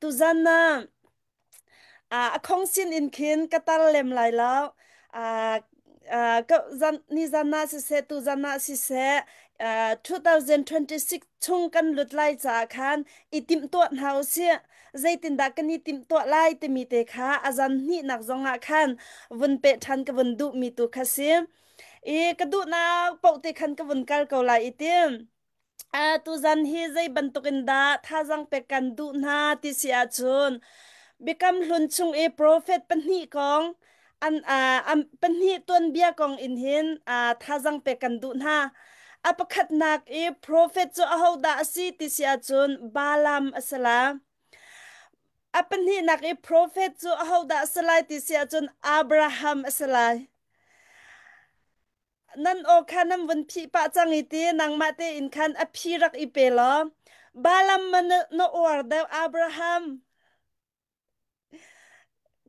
Tuzan ah a khong sin in khin ka tar lem lai lo. Ah, ah, ka zan ni zan ah siseh tu zan ah siseh 2026 chung kan lut lai caah khan i timhtuah hna usih. Zeitindah kan i timhtuah lai timi te kha a zan hnihnak zongah khan vun peh ṭhan ka vun duhmi tu kha si. I ka duhnak paoh te khan ka vun kal ko lai i tim. Tuzan hi zei bantukin dah thazaang pek kan duh hna ti si ahcun Biakam Hlun chung i profet pahnih kong an, uh, an pahnih tuanbia kong in hin uh, thazaang pek kan duh hna. A pakhatnak i profet cu ahodah a si ti si ahcun Balaam a si la. A pahnihnak i profet cu ahodah a si lai ti si ahcun Abraham a si lai. Nan aw kha nan vun phih pah cang i ti nangmah tein khan a phi rak i pe law Balaam ma na, na uar deuh Abraham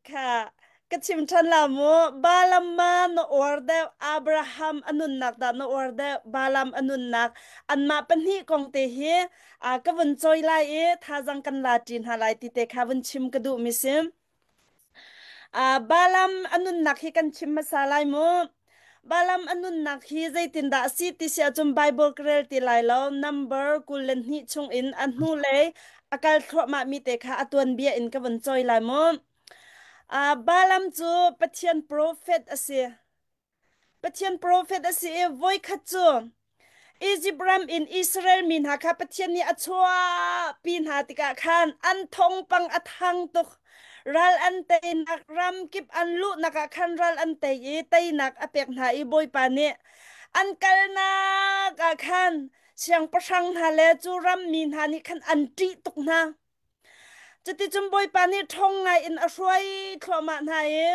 kha ka chim ṭhan la mu Balaam ma na uar deuh Abraham a nunnak dah na uar deuh Balaam a nunnak anmah pahnih kong te hi a ka vun cawi lai i thazang kan la ṭi hna lai ti te kha vun chim ka duh mi si. Balaam a nunnak hi kan chim hmasa lai mu. Balaam a nunnak hi zeitindah a si ti si ahcun Bible ka rel ti lai lo. Number 22 chung in a hnulei a kal thluahmahmi te kha a tuanbia in ka vun cawi lai mu. Balaam cu Pathian profet a si. Pathian profet a si i voikhat cu Izipt ram in Israel mi hna kha Pathian nih a chuahpi hna tikah khan an thawngpang a thang tuk. Ral an teinak ram kip an luhnak ah khan ral an tei i teinak a pek hna i Bawipa nih an kalnak ah khan siangpahrang hna le cu ram mi hna nih khan an ṭih tuk hna. Cuticun Bawipa nih ṭhawng ngai in a hruai thluahmah hna i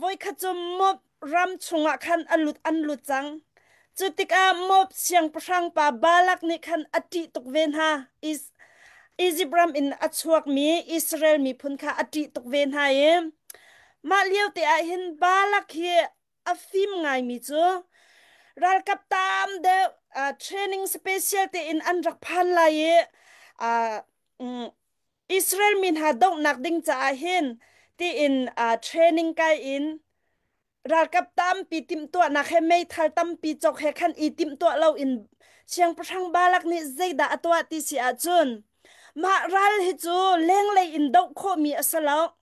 voikhat cu Moab ram chungah khan a lut an lut cang. Cu tikah Moab siangpahrang pa Balak nih khan a ṭih tuk ve hna. Izipt ram in a chuakmi Israel miphun kha a ṭih tuk ve hna i mah lio te ah hin Balak hi a fim ngaimi cu ralkap tam deuh uh, training special tein an rak phan lai i uh, um, Israel mi hna donghnak ding caah hin tiin uh, training kai in ralkap tampi timhtuahnak he meithal tampi cawk he khan i timhtuah lo in siangpahrang Balak nih zeidah a tuah ti si ahcun mah ral hi cu lenglei in doh khawhmi a si lo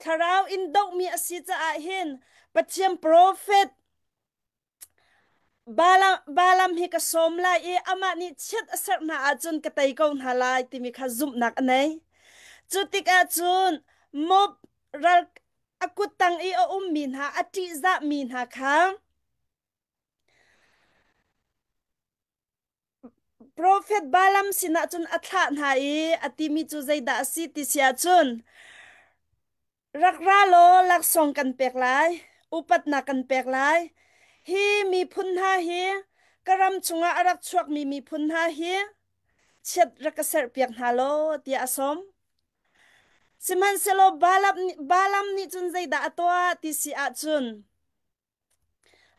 Thlarau in dohmi a si caah hin Pathian profet Balaam, Balaam hi ka sawm lai i amah nih chiat a serh hna ahcun ka tei ko hna lai timi kha zumhnak a nei. Cu tikah cun Moab ral a kut tang i a ummi hna a ṭihzahmi hna kha Profet Balaam sinah cun a thlah hna i a timi cu zeidah a si ti si ahcun rak ra law laksawng kan pek lai, upatnak kan pek lai. Hi miphun hna hi ka ram chungah a rak chuakmi miphun hna hi chiat rak ka serhpiak hna law tiah a sawm. Sihmanhsehlaw Balaam nih, Balaam nih cun zeidah a tuah ti si ahcun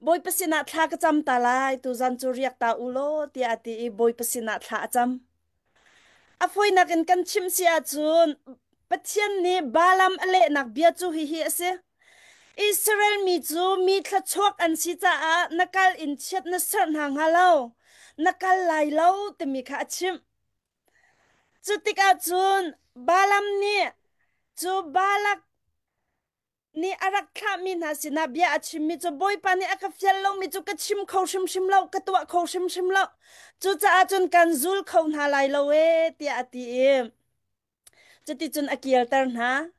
Bawipa sinah thla ka cam ta lai, tuzan cu riak ta u law tiah a ti i Bawipa sinah thla a cam. A fawinak in kan chim si ahcun Pathian nih Balaam a lehnak bia cu hihi a si. Israel mi cu mi thluachuak an si caah na kal in chiat na serh hna hnga lo, na kal lai lo timi kha a chimh. Cu tikah cun Balaam nih cu Balak nih a rak thlahmi hna sinah bia a chimmi cu Bawipa nih a ka fial lomi cu ka chim kho hrimhrim lo, ka tuah kho hrimhrim lo. Cucaah cun kan zul kho hna lai lo ee tiah a ti i cuticun a kirter hna.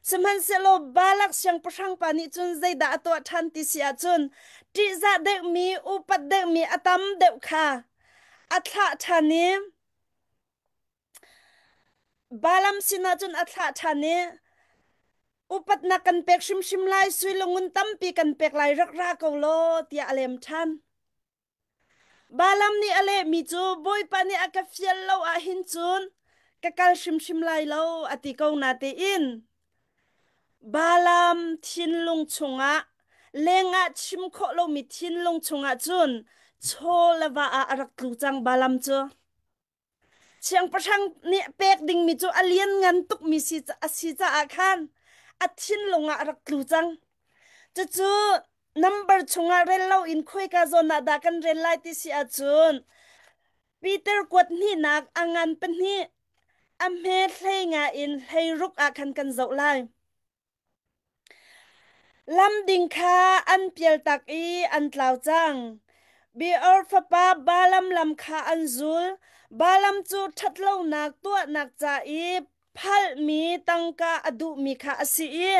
Sihmanhsehlaw Balak siangpahrang pa nih cun zeidah a tuah ṭhan ti si ahcun ṭihzah deuhmi, upat deuhmi a tam deuh kha a thlah ṭhan i Balaam sinah cun a thlah ṭhan i upatnak kan pek hrimhrim lai, sui le ngun tampi kan pek lai, rak ra ko law tiah a lem ṭhan. Balaam nih a lehmi cu Bawipa nih a ka fial lo ahhin cun ka kal hrimhrim lai lo a ti ko natein Balaam thinlung chungah lengah chim khawh lomi thinlung chungah cun chaw le va ah a rak tlu cang Balaam cu. Siangpahrang nih pek dingmi cu a lianngan tukmi si a si caah khan a thinlung ah a rak tlu cang. Cucu number chungah rel loin khuaika zawn ah dah kan rel lai ti si ahcun Peter kuat hnihnak a ngan pahnih a hme hlei nga in hlei ruk ah khan kan zoh lai. Lam ding kha an pialtak i an tlau cang. Beor fapa Balaam lam kha an zul. Balaam cu ṭhatlonak tuahnak ca i phalhmi tangka a duhmi kha a si i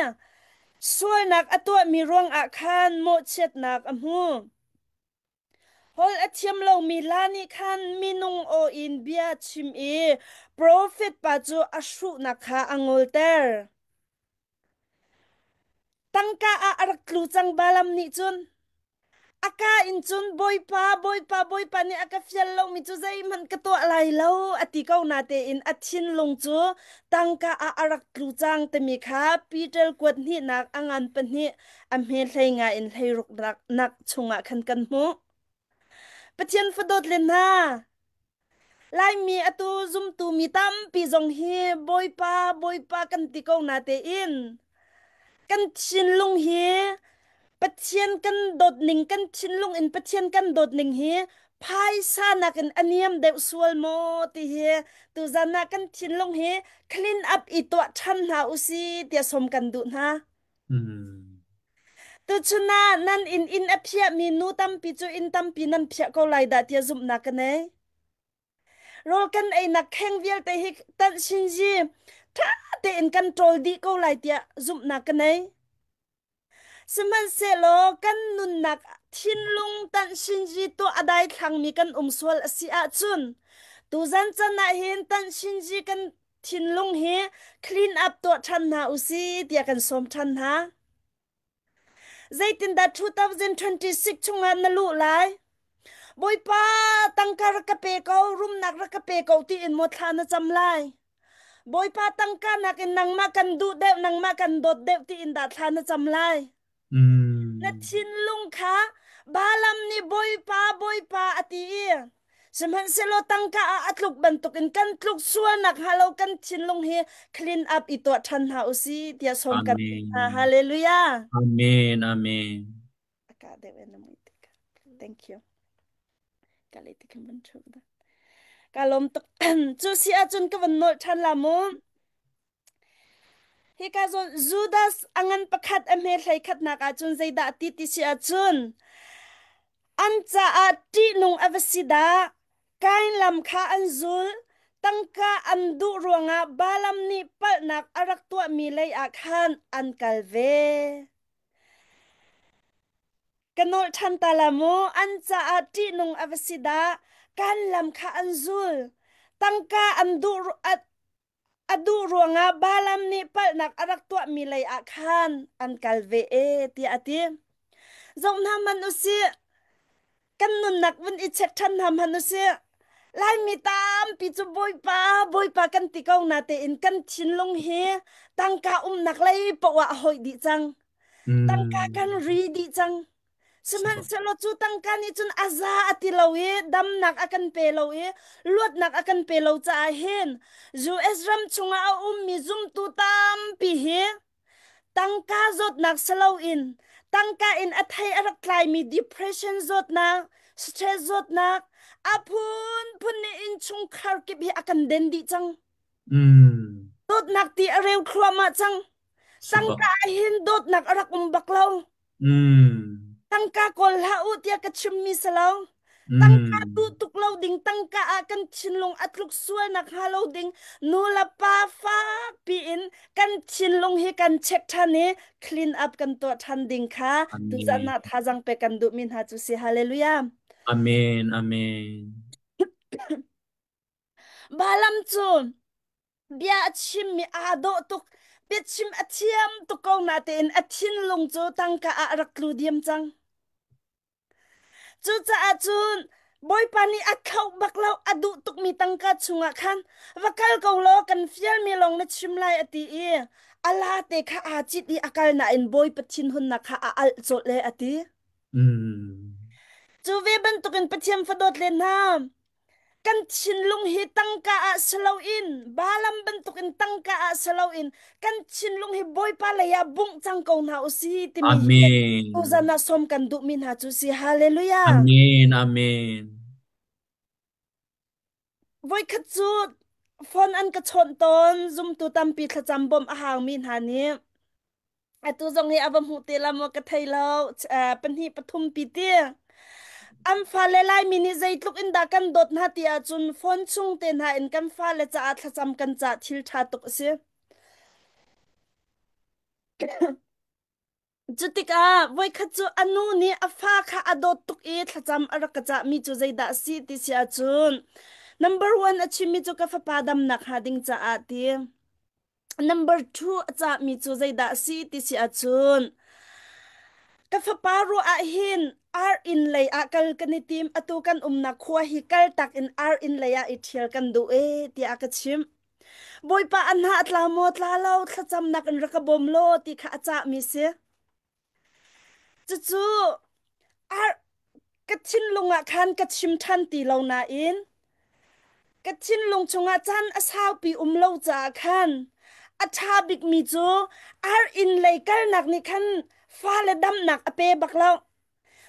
sualnak a tuahmi ruangah khan mawhchiatnak a hmu. Holh a thiam lomi hla nih khan minung aw in bia chim i profet pa cu a hruhnak kha a ngolter. Tangka ah a rak tlu cang Balaam nih cun a ka in cun Bawipa, Bawipa, Bawipa nih a ka fial lomi cu zeihmanh ka tuah lai lo a ti ko natein a thinlung cu tangka ah a rak tlu cang timi kha Peter kuat hnihnak a ngan pahnih a hme hlei nga in hleiruk nak chungah khan kan hmuh. Pathian fadawt le hna, Laimi atu zumtu mi tampi zong hi Bawipa, Bawipa kan ti ko na tein kan thinlung hi Pathian kan dawt ning, kan thinlung in Pathian kan dawt ning hi phaisa nakin a niam deuh sual maw ti hi tuzan ah kan thinlung hi clean up i tuah ṭhan hna usi tiah sawm kan duh hna. Tuchun ah nan inn inn a phiahmi nu tampi cu inn tampi nan phiah ko lai dah tiah zumhnak ka nei. Rawl kan einak kheng vialte hi tanh shinji ṭha tein kan ṭawl dih ko lai tiah zumhnak ka nei. Sihmanhsehlaw kan nunnak thinlung tanh shinji tuah a daithlangmi kan um sual a si ahcun tuzan can ah hin tanh shinji kan thinlung hi clean up tuah ṭhan hna usi tiah kan sawm ṭhan hna. Zeitindah 2026 chungah na luh lai? Bawipa tangka rak ka pe ko, rumnak rak ka pe ko tiin maw thla na cam lai? Bawipa tangka nakin nangmah kan duh deuh, nangmah kan dawt deuh tiin dah thla na cam lai? Na thinlung kha Balaam nih Bawipa, Bawipa a ti i sihmanhsehlaw tangka ah a tluk bantukin kan tluk sualnak hnga lo kan thinlung hi clean up i tuah ṭhan hna usih tiah sawm kan hna. Amen. Hallelujah. Amen. Amen. Thank you. Ka lawm tuk. Cu si ahcun ka van nolh ṭhan la mu. Hika zawn Judas a ngan pakhat a hme hlei khatnak ahcun zeidah ti ti si ahcun an caah ṭihnung a va si dah. Kain lam kha an zul. Tangka an duh ruangah Balaam nih palhnak a rak tuahmi lei ah khan an kal ve. Ka nolh ṭhan ta la mu, an caah ṭihnung a va si dah. Kan lam kha an zul. Tangka an duh a duh ruangah Balaam nih palhnak a rak tuahmi lei ah khan an kal ve e tiah a ti. Zoh hna hmanh u sih, kan nunnak vun i check ṭhan hna hmanh u sih. Laimi tampi cu Bawipa, Bawipa kan ti ko na tein kan thinlung hi tangka umnak lei paoh ah a hawih dih cang. Tangka kan ri dih cang. Sihmanhsehlaw cu tangka nih cun a za a ti lo i damnak a kan pe lo i luatnak a kan pe lo caah hin US ram chungah a ummi zumtu tampi hi tangka zawtnak si loin tangka in a thei a rak tlaimi depression zawtnak, stress zawtnak, a phunphun nih innchungkhar kip hi a kan den dih cang. Dawtnak ti a reu thluahmah cang. Sibak. Tangka ah hin dawtnak a rak um bak lo. Tangka kawl hlah u tiah ka chimmi si lo. Tangka duh tuk lo ding, tangka ah kan thinlung a tluk sual nak hnga lo ding, nu le pa fak piin kan thinlung hi kan check ṭhan i clean up kan tuah ṭhan ding kha tuzan Amen. ah thazang pe kan duhmi hna cu si. Hallelujah. Amen. Amen. Balaam cu bia a chimmi aa dawh tuk biachim a thiam tuk ko natein a thinlung cu tangka ah a rak tlu diam cang. Cucaah cun Bawipa nih a thlauh bak lo a duh tukmi tangka chungah khan va kal ko law kan fialmi lawng na chim lai a ti i a la te kha aa cit i a kal nain Bawipa thinhunnak kha a alh colh e a ti. Cu ve bantukin Pathian fadawt le hna. Kan thinlung hi tangka ah si loin Balaam bantukin tangka ah si loin kan thinlung hi Bawipa lei ah bungh cang ko hna usih timi hi Amen. tuzan ah sawm kan duhmi hna cu si. Hallelujah. Amen. Amen. Voikhat cu phone an ka chawnh tawn zumtu tampi thlacam bawmh a haumi hna nih atu zong hi a va hmuh te la maw ka thei lo pahnih pathum pi ti an fale Laimi nih zeitluk in dah kan dawt hna ti ahcun phone chung te hna in kan fale caah thlacam kan cah thil ṭha tuk a si. Cutikah voikhat cu a nu nih a fa kha a dawt tuk i thlacam a rak ka cahmi cu zeidah a si ti si ahcun number one a chimmi cu ka fapa damnak hnga ding caah ti. Number two a cahmi cu zeidah a si ti si ahcun ka fapa ruah ah hin ar inn lei ah kal kan i tim atu kan umnak khua hi kal tak in ar inn lei ah i ṭhial kan duh e tiah a ka chimh. Bawipa an hna a tla maw tla lo thlacamnak in rak ka bawm law ti kha a cahmi si. Cucu ar ka thinlung ah khan ka chim ṭhan ti lo nain ka thinlung chungah caan a saupi um lo caah khan a ṭha bikmi cu ar inn lei kalnak nih khan fale damnak a pe bak lo.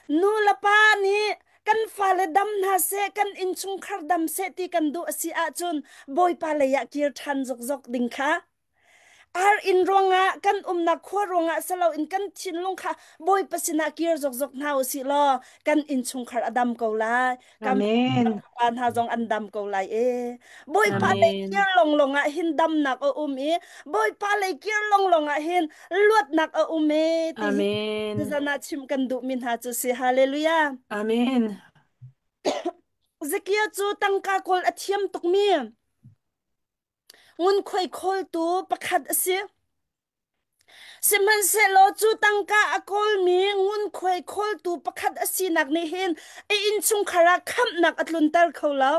Nu le pa nih kan fale dam hna seh, kan innchungkhar dam seh ti kan duh a si ahcun Bawipa lei ah kir ṭhan zokzok ding kha ar inn ruangah kan umnak khua ruangah si loin kan thinlung kha Bawipa sinah kir zokzok hna u sih law kan innchungkhar a dam ko lai. Kan Amen. pa hna zong an dam ko lai e. Bawipa lei Amen. kir longlong ah hin damnak a um i Bawipa lei kir longlong ah hin luatnak a um e ti hi Amen. tuzan ah chim kan duhmi hna cu si. Hallelujah. Amen. Zakia cu tangka kawl a thiam tukmi ngunkhuai khawltu pakhat a si. Sihmanhsehlaw cu tangka a kawlmi ngunkhuai khawltu pakhat a sinak nih hin a innchungkhar ah khamhnak a tlunter kho lo.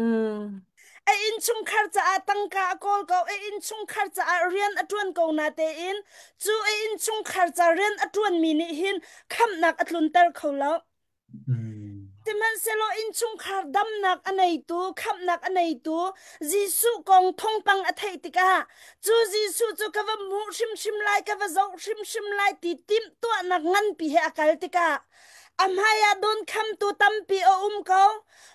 Mm. A innchungkhar caah tangka a kawl ko, a innchungkhar caah rian a ṭuan ko natein cu a innchungkhar ca rian a ṭuanmi nih hin khamhnak a tlunter kho lo. Mm. Sihmanhsehlaw innchungkhar damnak a neitu, khamhnak a neitu Jesuh kong thawngpang a theih tikah cu Jesuh cu ka va hmuh hrimhrim lai, ka va zoh hrimhrim lai ti timhtuahnak nganpi he a kal tikah a hmaiah dawnkhamtu tampi a um ko.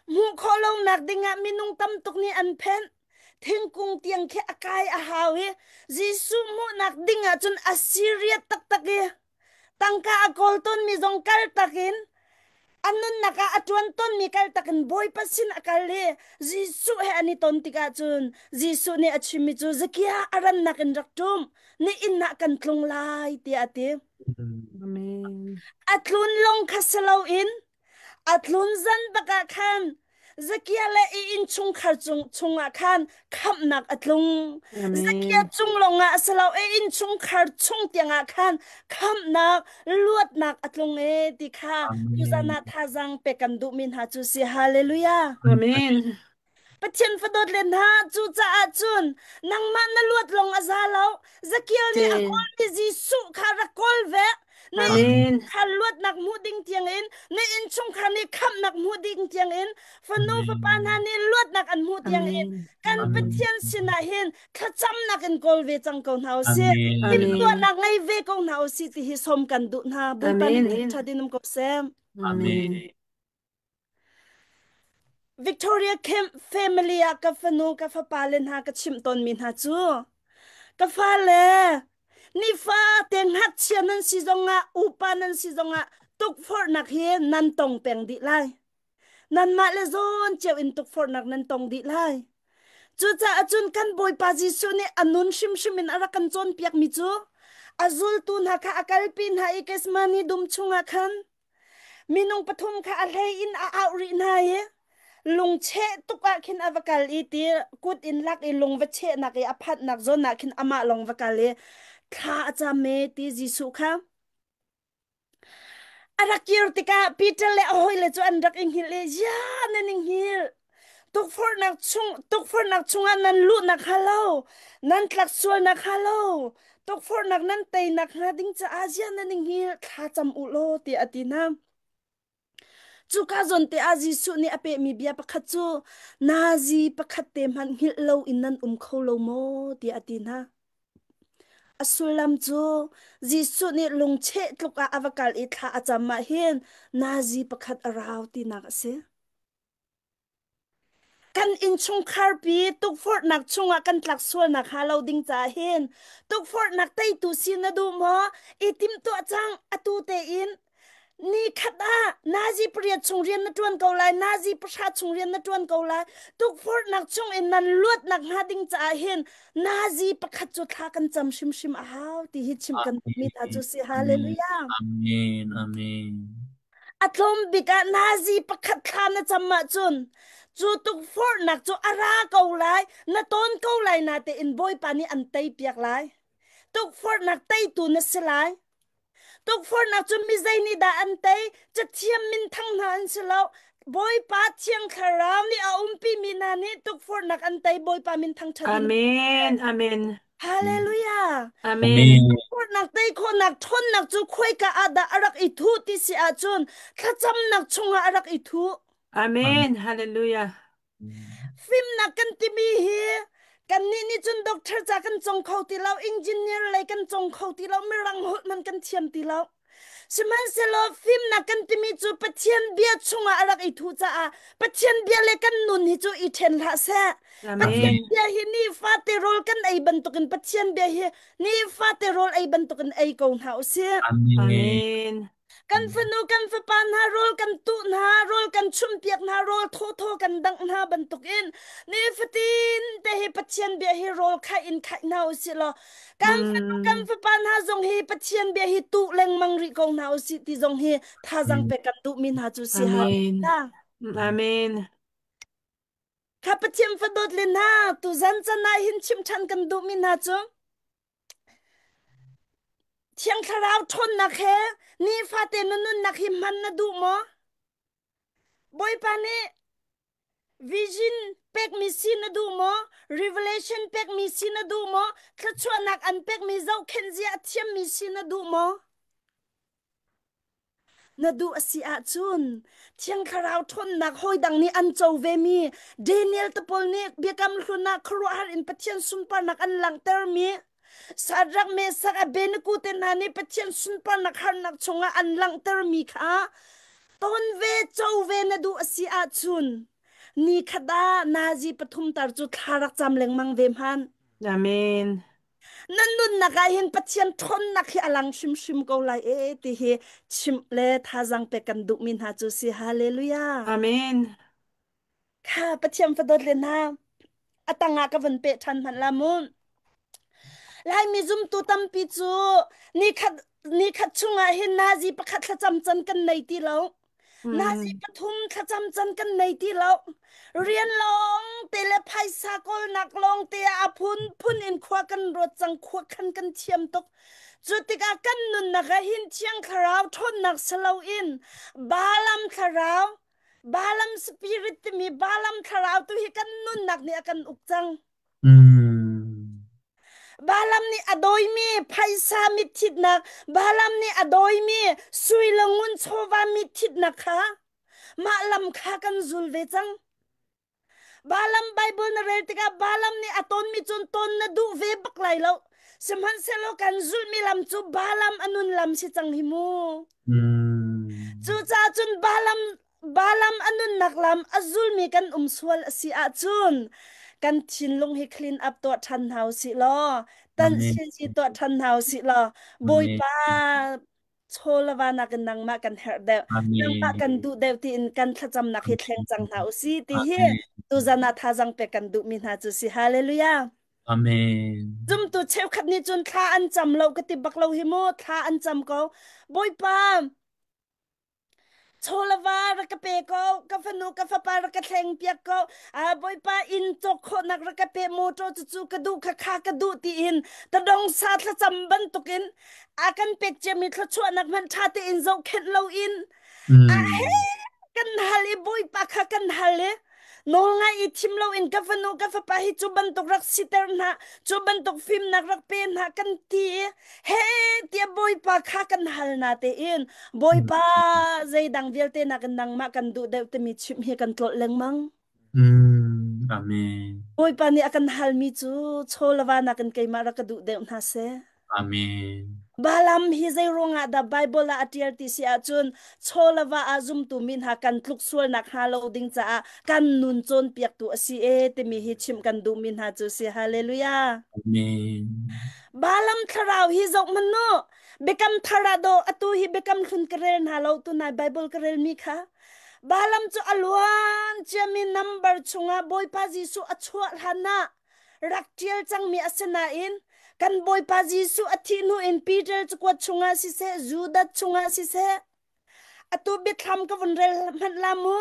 Hmuh khawh lonak dingah minung tam tuk nih an phenh. Thingkung tiang khi a kai a hau i Jesuh hmuhnak ding ah cun a serious taktak i tangka a kawl tawnmi zong kal takin a nunnak ah a ṭuan tawnmi kal takin Bawipa sin a kal i Jesuh he an i ton tikah cun Jesuh nih a chimmi cu Zakia a rannak in rak ṭum ni inn ah kan tlung lai tiah a ti. Mm. Amen. A tlun lawng kha si loin A tlun zan bak ah khan Zakia le i innchungkhar chungah khan khamhnak a tlung. Zakia Amen. cung lawngah a si lo, i innchungkhar chung tiangah khan khamhnak, luatnak a tlung e ti kha tuzan Amen. ah thazaang pek kan duhmi hna cu si. Hallelujah. Amen. Pathian fadawt le hna cucaah cun nangmah na luat lawng a za lo. Zakiel nih a Amen. kawlmi Jesuh kha rak kawl ve. Na Amen. Amen. innchungkhar luatnak hmuh ding tiangin, na innchungkhar nih khamhnak hmuh ding tiangin, fanu fapa hna Amen. nih luatnak an hmuh tiangin, Amen. kan Amen. Amen. Pathian sinah hin thlacamnak in kawl ve cang ko hna u sih. Amen. Amen. Timhtuahnak ngei ve ko hna u sih ti hi sawm kan duh hna. Bawipa nih Amen. ṭha din um ko seh. Amen. Amen. Victoria Camp family ah ka fanu ka fapa le hna ka chimh tawnmi hna cu ka fale nifate ngakchia nan si zongah upa nan si zongah tukforhnak hi nan tong peng dih lai nanmah le zawn cio in tukforhnak nan tong dih lai cucaah cun kan Bawipa Jesuh nih a nun hrimhrim in a rak kan cawnpiakmi cu a zultu hna kha a kalpi hna i Gethsemane dum chungah khan Minung pathum kha a hlei in a auh rih hna i lungcheh tuk ah khin a va kal i ti kut in lak i lung va chehnak i a phanhnak zawn ah khin amah lawng va kal i thla a cam e ti Jesuh kha a rak kir tikah Peter le a hawile cu an rak i hngilh i ya nan i hngilh tukforhnak chungah nan luhnak hnga lo nan tlak sualnak hnga lo tukforhnak nan teinak hnga ding caah ziah nan i hngilh thla cam u law tiah a ti hna. Cuka zawn te ah Jesuh nih a pehmi bia pakhat cu nazi pakhat te hmanh hngilh lo in nan um kho lo maw tiah a ti hna. A sullam cu Jesuh nih lungcheh tluk ah a va kal i thla a cam ah hin nazi pakhat a rau tinak a si. Kan innchungkharpi tukforhnak chungah kan tlak sualnak hnga lo ding caah hin tukforhnak teitu si na duh maw? I timhtuah cang atu tein ni khat ah nazi pariat chung rian na ṭuan ko lai, nazi pahra chung rian na ṭuan ko lai. Tukforhnak chung in nan luatnak hnga ding caah hin nazi pakhat cu thla kan cam hrimhrim a hau ti hi chimh kan duhmi hna cu si. Amen. Hallelujah. Amen. Amen. A tlawm bik ah nazi pakhat thla na cam ahcun cu tukforhnak cu a ra ko lai, na tawn ko lai natein Bawipa nih an teipiak lai. Tukforhnak teitu na si lai. Tukforhnak cu mi zei nih dah an tei? Cathiam minthang hna an si lo. Bawipa Thiang Thlarau nih a umpimi hna nih tukforhnak an tei. Bawipa min thangṭhat in. Amen. Amen. Hallelujah. Amen. Amen. Tukforhnak tei khawhnak ṭhawnnak cu khuaika ah dah a rak i thuh ti si ahcun thlacamnak chungah a rak i thuh. Amen. Hallelujah. Fimnak kan timi hi kannih nih cun doctor ca kan cong kho ti lo, engineer lei kan cong kho ti lo, mirang holh man kan thiam ti lo. Sihmanhsehlaw fimnak kan timi cu Pathian bia chungah a rak i thuh caah Pathian bia le kan nun hi cu i ṭhen hlah seh. Pathian Amen. bia hi nifate rawl kan ei bantukin Pathian bia hi nifate rawl ei bantukin ei ko hna u sih. Amen. Amen. Kan fanu kan fapa hna rawl kan tuh hna, rawl kan chumhpiak hna, rawl thawthaw kan dangh hna bantukin nifatin te hi Pathian bia hi rawl khaih in khaih hna u sih law kan fanu kan Mm. fapa hna zong hi Pathian bia hi tuh lengmang rih ko hna u sih ti zong hi thazaang pek kan duhmi hna cu si Amen. ha. Amen. Kha Pathian fadawt le hna tuzan can ah hin chim ṭhan kan duhmi hna cu Thiang Thlarau ṭhawnnak he nifate na nunnak hi hman na duh maw? Bawipa nih vision pekmi si na duh maw? Revelation pekmi si na duh maw? Thluachuahnak an pekmi zohkhenh zia a thiammi si na duh maw? Na duh a si ahcun Thiang Thlarau ṭhawnnak hawidang nih an co vemi Daniel te pawl nih Biakam Hlun ah khuaruahhar in Pathian sunparnak an langhtermi Shadrach, Meshach, Abednego te hna nih Pathian sunparnak harnak chungah an langhtermi kha ton ve co ve na duh a si ahcun ni khat ah nazi pathum tar cu thla rak cam lengmang ve hmanh. Amen. Nan nunnak ah hin Pathian ṭhawnnak hi a lang hrimhrim ko lai e ti hi chimh le thazaang pek kan duhmi hna cu si. Hallelujah. Amen. Kha Pathian fadawt le hna a tangah ka van peh ṭhan hmanh la mu. Laimi zumtu tampi cu nikhat nikhat chungah hin nazi pakhat thlacam can kan nei ti lo. Nazi Mm. pathum thlacam can kan nei ti lo. Rian lawng te le phaisa kawlnak lawng te ah a phunphun in khua kan ruat cang, khua khan kan thiam tuk. Cu tikah kan nunnak ah hin Thiang Thlarau ṭhawnnak si loin Balaam thlarau, Balaam spirit timi Balaam thlarau tu hi kan nunnak nih a kan uk cang. Mm. Balaam nih a dawimi phaisa mitthitnak, Balaam nih a dawimi sui le ngun chawva mitthitnak kha mah lam kha kan zul ve cang. Balaam Bible na rel tikah Balaam nih a tawnmi cun tawn na duh ve bak lai lo. Sihmanhsehlaw kan zulhmi lam cu Balaam a nun lam si cang hi mu. Mm. Cucaah cun Balaam a nunnak lam a zulmi kan um sual a si ahcun kan thinlung hi clean up tuah ṭhan hna u sih law tan Amen. sinsi tuah ṭhan hna u sih law Amen. Bawipa chaw le va nakin nangmah kan herh deuh nangmah Amen. kan duh deuh tiin kan thlacamnak hi thleng cang hna u sih ti hi Amen. tuzan ah thazaang pek kan duhmi hna cu si hallelujah Amen. Zumtu cheukhat nih cun thla an cam lo ka ti bak lo hi mu thla an cam ko Bawipa Chawlava rak ka pe ko, ka fanu ka fapa rak ka thleng piak ko, Bawipa inn cawk khawhnak rak ka pe motor cucu ka duh kha kha ka duh tiin tadong sa thlacam bantukin a kan pek ciami thluachuahnak hmanh ṭha tein zohkhenh loin a Mm. he kan hal i Bawipa kha kan hal i. Nawlngai i thim loin ka fanu ka fapa hi cu bantuk rak siter hna, cu bantuk fimnak rak pe hna kan ti i he tiah Bawipa kha kan hal na tein Bawipa zeidang vialte nakin nangmah kan duh deuh timi chimh hi kan tlolh lengmang. Mm. Amen. Bawipa nih a kan halmi cu chaw le va nakin keimah rak ka duh deuh hna seh. Amen. Balaam hi zei ruangah dah Bible ah a ṭial ti si ahcun chaw le va ah zumtu mi hna kan tluk sualnak hnga lo ding caah kan nun cawnpiaktu a si e timi hi chimh kan duhmi hna cu si. Hallelujah. Amen. Balaam thlarau hi zoh hmanh u. Biakam thar ah dawh atu hi biakam hlun ka rel hna lo tunai Bible ka relmi kha. Balaam cu a luan ciami number chungah Bawipa Jesuh a chuah hlan ah rak ṭial cangmi a si nain kan Bawipa Jesuh a thih hnu in Peter cakuat chungah siseh, Judas chungah siseh, atu biathlam ka vun rel hmanh la mu.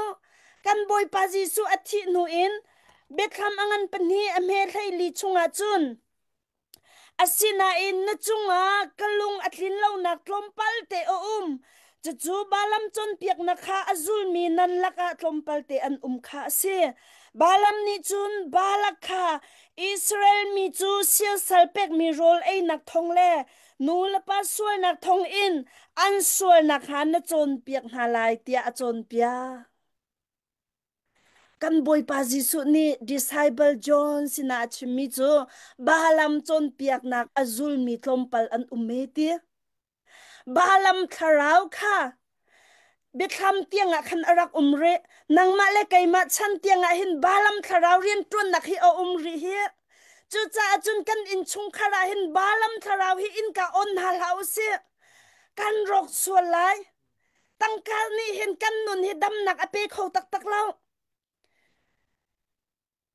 Kan Bawipa Jesuh a thih hnu in biathlam a ngan pahnih a hme 14 chungah cun Asinain na cungah ka lung a tlin lonak tlawmpal te a um. Cucu Balaam cawnpiaknak kha a zulmi nan lakah tlawmpal te an um kha a si. Balaam nih cun Balak kha Israel mi cu siasal pekmi rawl einak thawng le nu le pa sualnak thawngin an sualnak kha na cawnpiak hna lai tiah a cawnpiak. Kan Bawipa Jesuh nih disciple John sinah a chimmi cu Balaam cawnpiaknak a zulmi tlawmpal an um e ti. Balaam thlarau kha biathlam tiangah khan a rak um rih. Nangmah le keimah chan tiangah hin Balaam thlarau rianṭuannak hi a um rih hi. Cucaah cun kan innchungkhar ah hin Balaam thlarau hi innka on hna hlah u sih. Kan rawk sual lai. Tangka nih hin kan nun hi damnak a pe kho taktak lo.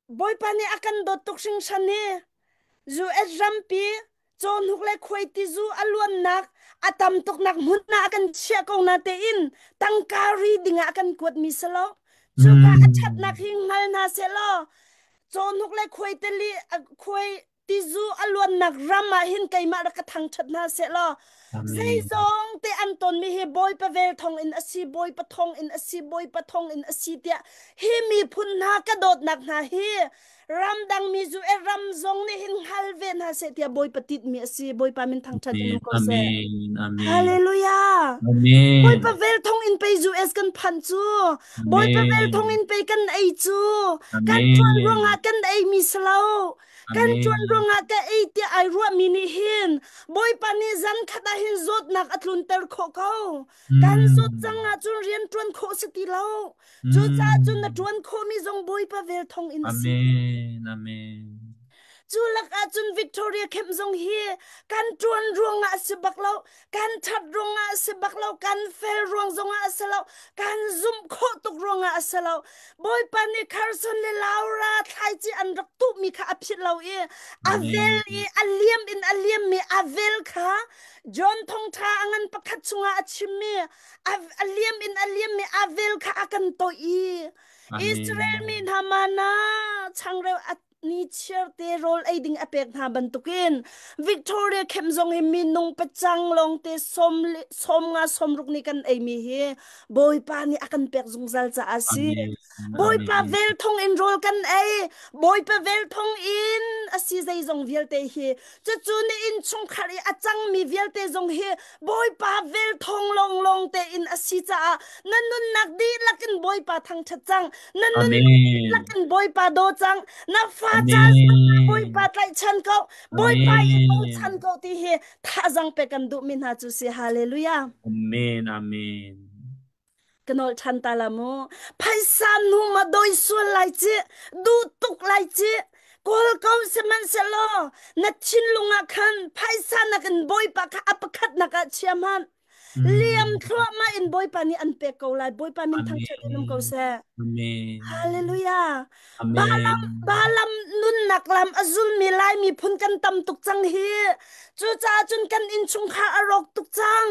Bawipa nih a kan dawt tuk hringhran hi US rampi cawhnuk le khuaitizu a luannak a tam tuknak hmun ah a kan chiah ko na tein tangka ri dingah a kan kuatmi si lo. Cuka a ṭhatnak Mm. hi hngal hna seh law cawhnuk le khuaitili khuai tizu a luannak ram ah hin keimah rak ka thangṭhat hna seh law Amen. zeizong te an tonmi hi Bawipa vel thong in a si Bawipa thong in a si Bawipa thong in a si tiah hi miphun hna ka dawtnak hna hi ramdang mi zu e ram zong nih hin hngal ve hna seh tiah Bawipa titmi a si Bawipa min thangṭhat in um Amen. ko seh Amen. Amen. Hallelujah Bawipa Amen. vel thong in pei US kan phanh cu. Bawipa vel thong Amen. in pei kan ei cu. Kan ṭuan Amen. ruangah kan ei mi si lo. Kan ṭuan Amen. ruangah ka ei tiah ai ruahmi nih hin Bawipa nih zan khat ah hin zawtnak a tlunter khawh ko. Kan zawt cang Mm. ahcun rian ṭuan khawh si ti lo. Cucaah cun na Mm. ṭuan khawhmi zong Bawipa vel thong in a si. Amen. Amen. Cu lakah cun Victoria Camp zong hi kan ṭuan ruangah a si bak lo, kan ṭhat ruangah a si bak lo, kan fel ruang zongah a si lo, kan zumh khawh tuk ruangah a si lo. Bawipa nih Carson le Laura thlaici an rak tuhmi kha a philh lo i a vel i Amen. a liam in a liammi a vel kha John Thongṭha a ngan pakhat chungah a chimmi a liam in a liammi a vel kha a kan toih i Israel mi Amen. hna mana changreu a ni chiar te rawl ei ding a pek hna bantukin Victoria Camp zong hi minung pacang lawng te 50 60 nih kan ei mi hi Bawipa nih a kan pek zungzal caah si. Amen. Bawipa Amen. vel thong in rawl kan ei Bawipa vel thong in a si zeizong vialte hi cucu ni inn chungkhar i a cangmi vialte zong hi Bawipa vel thong lawnglawng te in a si caah na nunnak dihlak in Bawipa thangṭhat cang na nunnak dihlak Amen. in Bawipa daw cang na fa ca zongah Bawipa Amen. tlaihchan ko Bawipa i bochan Amen. ko ti hi thazang pe kan duhmi hna cu si hallelujah. Amen. Amen. Ka nawl ṭhan ta la mu. Phaisa nu ma doi sual lai ci, duh tuk lai ci. Kawl ko sihmanhsehlaw na thinlung ah khan phaisa nakin Bawipa kha a pakhatnak ah chia hmanh. Liam Mm. thluahmah in Bawipa nih an pek ko lai. Bawipa min thangṭhat in um ko Amen. seh. Amen. Hallelujah. Balaam, Amen. Balaam nunnak lam a zulmi Lai miphun kan tam tuk cang hi. Cucaah cun kan innchungkhar a rawk tuk cang.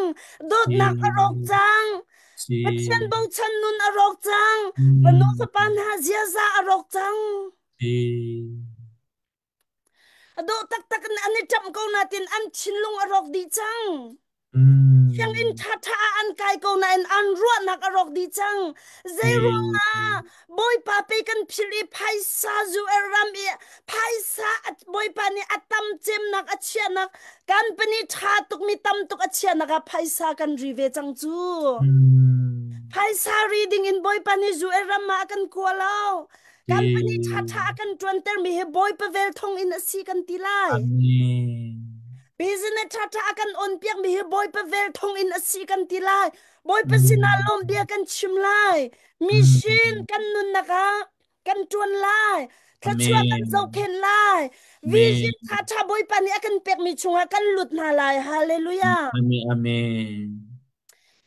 Dawtnak a rawk Si. cang. Pathian Si. bochan nun a rawk cang. Fanu Mm. fapa hna ziaza a rawk cang. Si. A dawh taktak in an i ṭamh ko natin an thinlung a rawk dih cang. Mm. Sianginn ṭhaṭha ah an kai ko nain an ruahnak a rawk dih cang. Zei ruangah Bawipa pe kan philh i phaisa zu er ram i phaisa Bawipa nih a tam cemnak a chiahnak company ṭha tukmi tam tuk a chiahnak ah phaisa kan ri ve cang cu. Phaisa ri ding in Bawipa nih zu er ram ah a kan kua lo. Company ṭhaṭha a kan ṭuantermi hi Bawipa vel thong in a si kan ti lai. Amen. Business ṭhaṭha a kan on piakmi hi Bawipa vel thong in a si kan ti lai. Bawipa sinah lawm bia kan chim lai. Mission kan nunnak ah kan ṭuan lai. Thluachuah kan Amen. zohkhenh lai. Amen. Vision ṭhaṭha Bawipa nih a kan pekmi chungah kan lut hna lai. Hallelujah. Amen. Amen.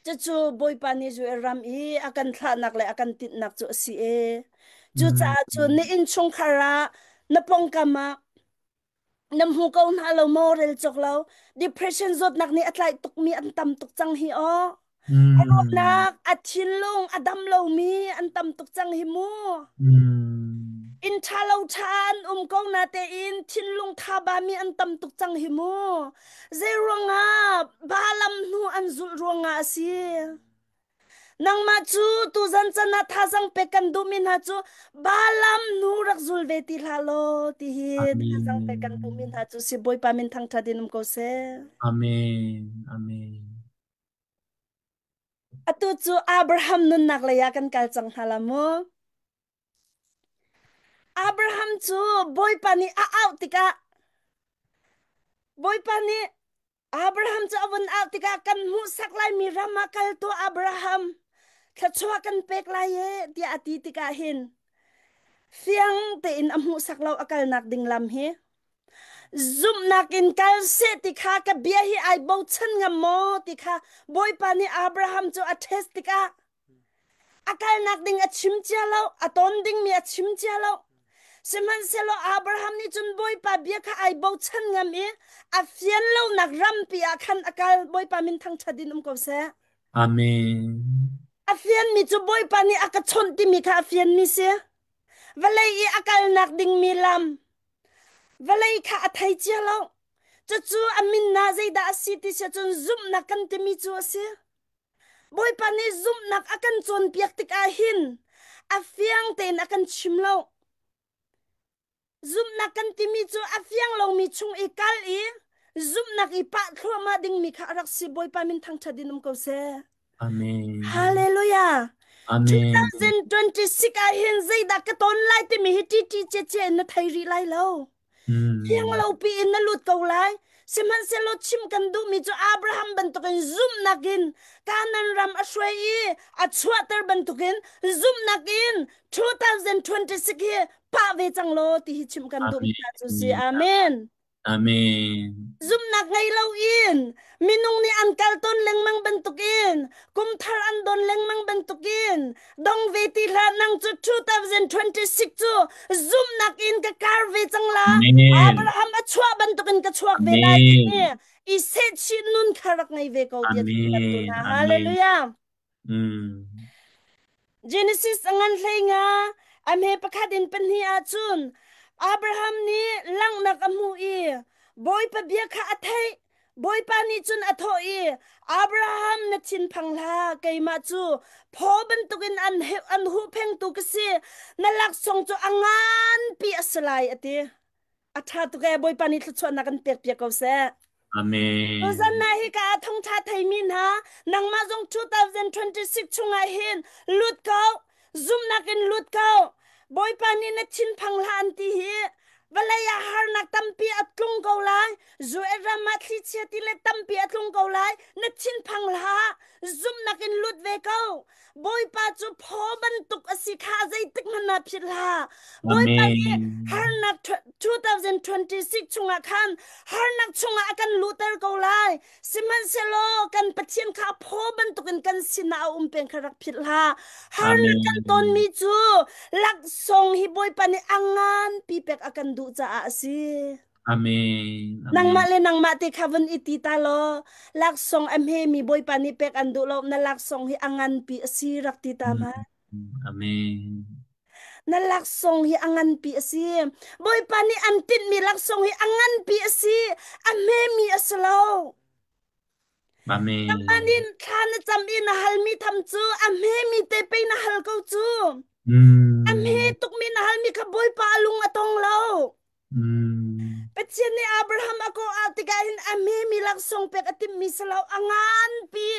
Cucu Bawipa nih Israel ram i a kan thlahnak le a kan tinhnak cu a si e. Cucaah cun na innchungkhar ah na pawngkam ah na hmu ko hna lo maw rel cawk lo depression zawtnak nih a tlaih tukmi an tam tuk cang hi aw. A ruahnak a thinlung a dam lomi an tam tuk cang hi mu. Inn ṭha lo ṭha an um ko na tein thinlung tha bami an tam tuk cang hi mu. Zei ruangah Balaam hnu an zulh ruangah a si. Nangmah cu tuzan can ah thazang pek kan duhmi hna cu Balaam hnu rak zul ve ti hlah law ti hi thazang pek kan duhmi Amen. hna cu si Bawipa min thangṭhat in um ko seh. Amen. Amen. Atu cu Abraham nunnak lei ah kan kal cang hna la mu. Abraham cu Bawipa nih a auh tikah Bawipa nih Abraham cu a vun auh tikah kan hmuhsak laimi ram ah kal tuah Abraham thluachuah kan pek lai e tiah a ti tikah hin fiang tein a hmuhsak lo a kalnak ding lam hi zumhnak in kal seh ti kha ka bia hi ai bochan ngam maw ti kha Bawipa nih Abraham cu a test tikah A kalnak ding a chim cia lo, a ton dingmi a chim cia lo. Sihmanhsehlaw Abraham nih cun Bawipa bia kha ai bochan ngam i a fian lonak rampi ah khan a kal. Bawipa min thangṭhat in um ko seh. Amen. A fianmi cu Bawipa nih a ka chawnh timi kha a fianmi si. Vawlei i a kalnak dingmi lam, vawlei kha a thei cia lo. Cucu a min na zeidah a si ti si cun zumhnak kan timi cu a si. Bawipa nih zumhnak a kan cawnpiak tikah hin a fiang tein a kan chim lo. Zumhnak kan timi cu a fiang lomi chung i kal i zumhnak i pah thluahmah dingmi kha a rak si. Bawipa min thangṭhat in um ko seh. Amen. Hallelujah. Amen. 2026 ah hin zeidah ka ton lai timi hi ṭiṭi ciacia in na thei rih lai lo. Thiang lo piin na lut ko lai. Sihmanhsehlaw chim kan duhmi cu Abraham bantukin zumhnak in Kanaan ram a hruai i a chuahter bantukin zumhnak in 2026 hi pah ve cang law ti hi chim kan duhmi hna cu si. Amen. Amen. Amen. Zumhnak ngei loin minung nih an kal tawn lengmang bantukin kumthar an don lengmang bantukin dong ve ti hlah nang cu 2026 cu zumhnak in ka kar ve cang la Amen. Abraham a chuah bantukin ka chuak ve lai Amen. timi i sehchih nun kha rak ngei ve ko tiah kan tu Amen. hna Amen. hallelujah Mm. Genesis a ngan hlei nga a hme pakhat in pahnih ahcun Abraham nih langhnak a hmuh i Bawipa bia kha a theih. Bawipa nih cun a thawh i Abraham na thinphang hlah keimah cu phaw bantukin an huhphengtu ka si na laksawng cu a nganpi a si lai a ti. A ṭha tuk ee Bawipa nih thluachuahnak kan pek piak ko seh. Amen. Tuzan na hi ka thongtha theimi hna nangmah zong 2026 chungah hin lut ko zumnak in lut ko Bawipa nih na thinphang hlah an ti hi vawlei ah harnak tampi a tlung ko lai Israel ram ah thlichia ti le tampi a tlung ko lai na thinphang hlah zumnak in lut ve ko Bawipa cu phaw bantuk a si kha zeitik hmanh ah philh hlah. Bawipa nih Amen. harnak 2026 chungah khan harnak chungah a kan luhter ko lai. Sihmanhsehlaw kan Pathian kha phaw bantukin kan sinah a um peng kha rak philh hlah. Harnak kan Amen. tonmi cu laksawng hi Bawipa nih a nganpi pek a kan duh caah a si. Amen. Nangmah Amen. le nangmah te kha vun i ti ta law laksawng a hmemi Bawipa nih pek an duh lo na laksawng hi a nganpi a si rak ti ta Mm. ma Amen. na laksawng hi a nganpi a si Bawipa nih an tinhmi laksawng hi a nganpi a si a hmemi a si lo. Nangmah Amen. nih thla na cam i na halmi tham cu a hmemi te pei na hal ko cu. A hme Mm. tukmi na halmi kha Bawipa a lung a tong lo. Mm. Pathian nih Abraham a kawh ah tikah hin a hmemi laksawng pek a timhmi si lo, a nganpi.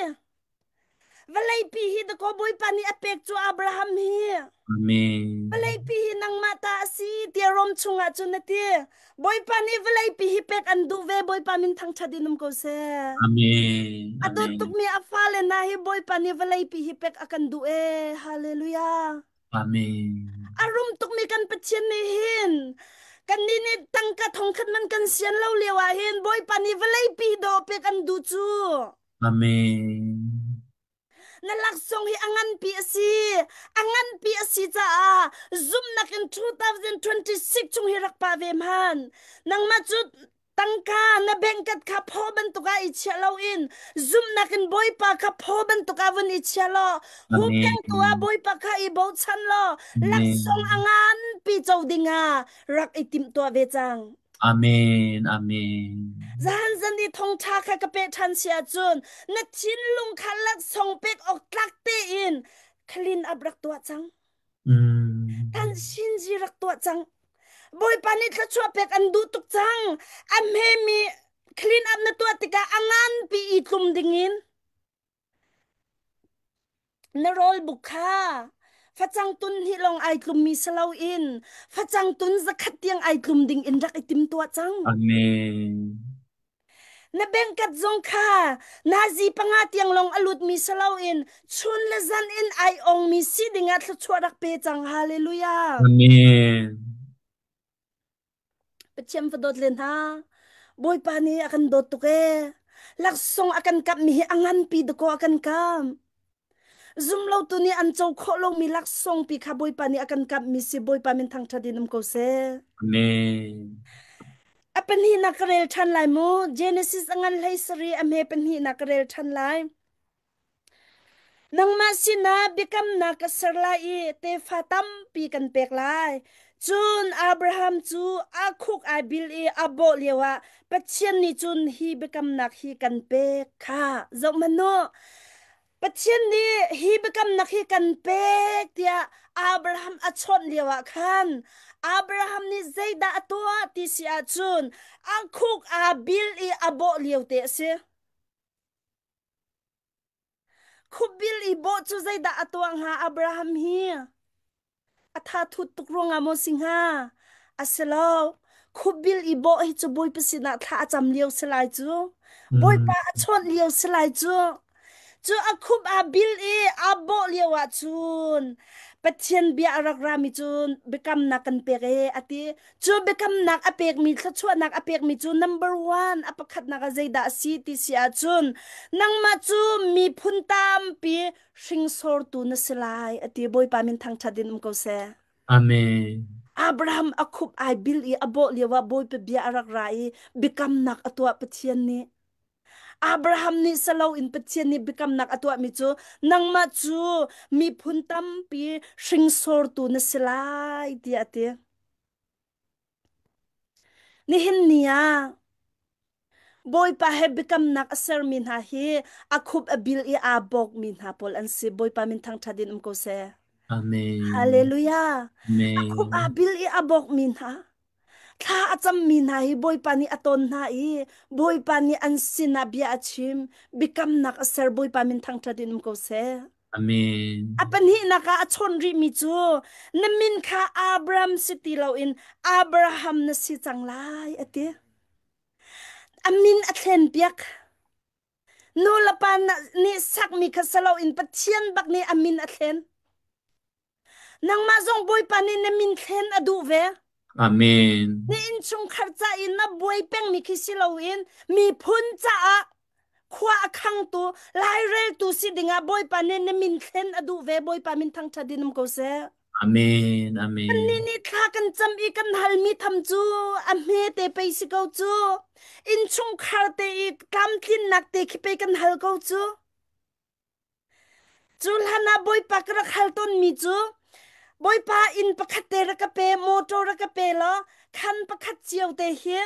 Vawleipi hi dakaw Bawipa nih a pek cu Abraham hi. Amen. Vawleipi hi nangmah ta a si tiah Rom chungah cun a ti. Bawipa nih vawleipi hi pek an duh ve. Bawipa min thangṭhat in um ko seh. Amen. A dawt Amen. tukmi a fale hna hi Bawipa nih vawleipi hi pek a kan duh ee. Hallelujah. Amen. A rum tukmi kan Pathian nih hin kannih nih tangka thongkhat man kan sian lo lio ah hin Bawipa nih vawleipi dawh pek an duh cu. Amen. Na laksawng hi a nganpi a si. A nganpi a si caah zumhnak in 2026 chung hi rak pah ve hman. Nangmah cu tangka na bank kha phaw bantuk ah i chiah loin zumhnak in Bawipa kha phaw bantuk ah vun i chia law Amen. hupkengtu ah Bawipa kha i bochan law laksawng a Amen. nganpi co dingah rak i timhtuah ve cang. Amen. Amen. Zahan zan i thongṭha kha ka peh ṭhan si ahcun na thinlung kha laksawng pek awk tlak tein clean up rak tuah cang. Mm. Tan shinji rak tuah cang. Bawipa nih thluachuah pek an duh tuk cang. A hmemi clean up na tuah tikah a nganpi i tlum dingin Na rawl buk kha facang tun hnih lawng ai tlummi si loin facang tun zakhat tiang ai tlum ding in rak i timtuah cang. Amen. Na bengkat zong kha nazi panga tiang lawng a lutmi si loin chun le zan in ai ongmi si dingah thluachuah rak pe cang. Hallelujah. Amen. Pathian va dawt len hna. Bawipa nih a kan dawt tuk ee. Laksawng a kan kamhmi hi a nganpi dakaw a kan kamh. Zumlotu nih an co khawh lomi laksawng pi kha Bawipa nih a kan kamhmi si Bawipa min thangṭhat in um ko seh. Amen. A pahnihnak ka rel ṭhan lai mu. Genesis a ngan hlei sari a hme pahnihnak ka rel ṭhan lai. Nangmah sinah biakamnak ka ser lai i tefa tampi kan pek lai. Cun Abraham cu a khuk ai bil i a bawh lioah Pathian nih cun hi biakamnak hi kan pek kha. Zohhmanh u, Pathian nih hi biakamnak hi kan pek tiah Abraham a chawnh lioah khan Abraham nih zeidah a tuah ti si ahcun a khuk aa bil i a bawh lio te a si. Khupbil i bawh cu zeidah a tuah hnga Abraham hi? A tha thut tuk ruangah maw si hnga? A si lo. Khupbil i bawh hi cu Bawipa sinah thla a cam lio si lai cu. Mm. Bawipa a chawnh lio si lai cu. Cu a khup aa bil i aa bawh lio ah cun Pathian bia a rak rami cun biakamnak kan pek e a ti. Cu biakamnak a pekmi thluachuahnak a pekmi cu number one a pakhatnak ah zeidah a si ti si ahcun nangmah cu miphun tampi hringsortu na si lai a ti. Bawipa min thangṭhat in um ko seh. Amen. Abraham a khup ai bil i a bawh lio ah Bawipa bia a rak ra i biakamnak a tuah Pathian nih. Abraham nih salo in Pathian nih biakamnak a tuahmi cu nangmah cu miphun tampi hringsortu na si lai tiah a ti. Nihin ni ah Bawipa he biakamnak a sermi hna hi a khup a bil i aa bawkmi hna pawl an si. Bawipa min thangṭhat in um ko seh. Amen. Hallelujah. A khup aa Amen. bil i a bawkmi hna. Thla a cammi hna hi Bawipa nih a tawn hna i Bawipa nih an sinah bia a chim. Biakamnak a ser. Bawipa min thangṭhat in um ko seh. Amen. A pahnihnak ah a chawnh rihmi cu na min kha Abram si ti loin Abraham na si cang lai a ti. A min a thlenpiak. Nu le pa nih sakmi kha si loin Pathian bak nih a min a thlen. Nangmah zong Bawipa nih na min thlen a duh ve. Amen. Na innchungkhar ca i na buai pengmi khi si loin miphun caah khua a khangtu laireltu si dingah Bawipa nih na min thlen a duh ve. Bawipa min thangṭhat in um ko seh. Amen. Amen. Kannih nih thla kan cam i kan halmi tham cu a hme te pei si ko cu. Innchungkhar te i tlamtlinnak te khi pei kan hal ko cu. Cu hlan ah Bawipa ka rak hal tawnmi cu Bawipa inn pakhat te rak ka pe, motor rak ka pe law khan pakhat cio te hi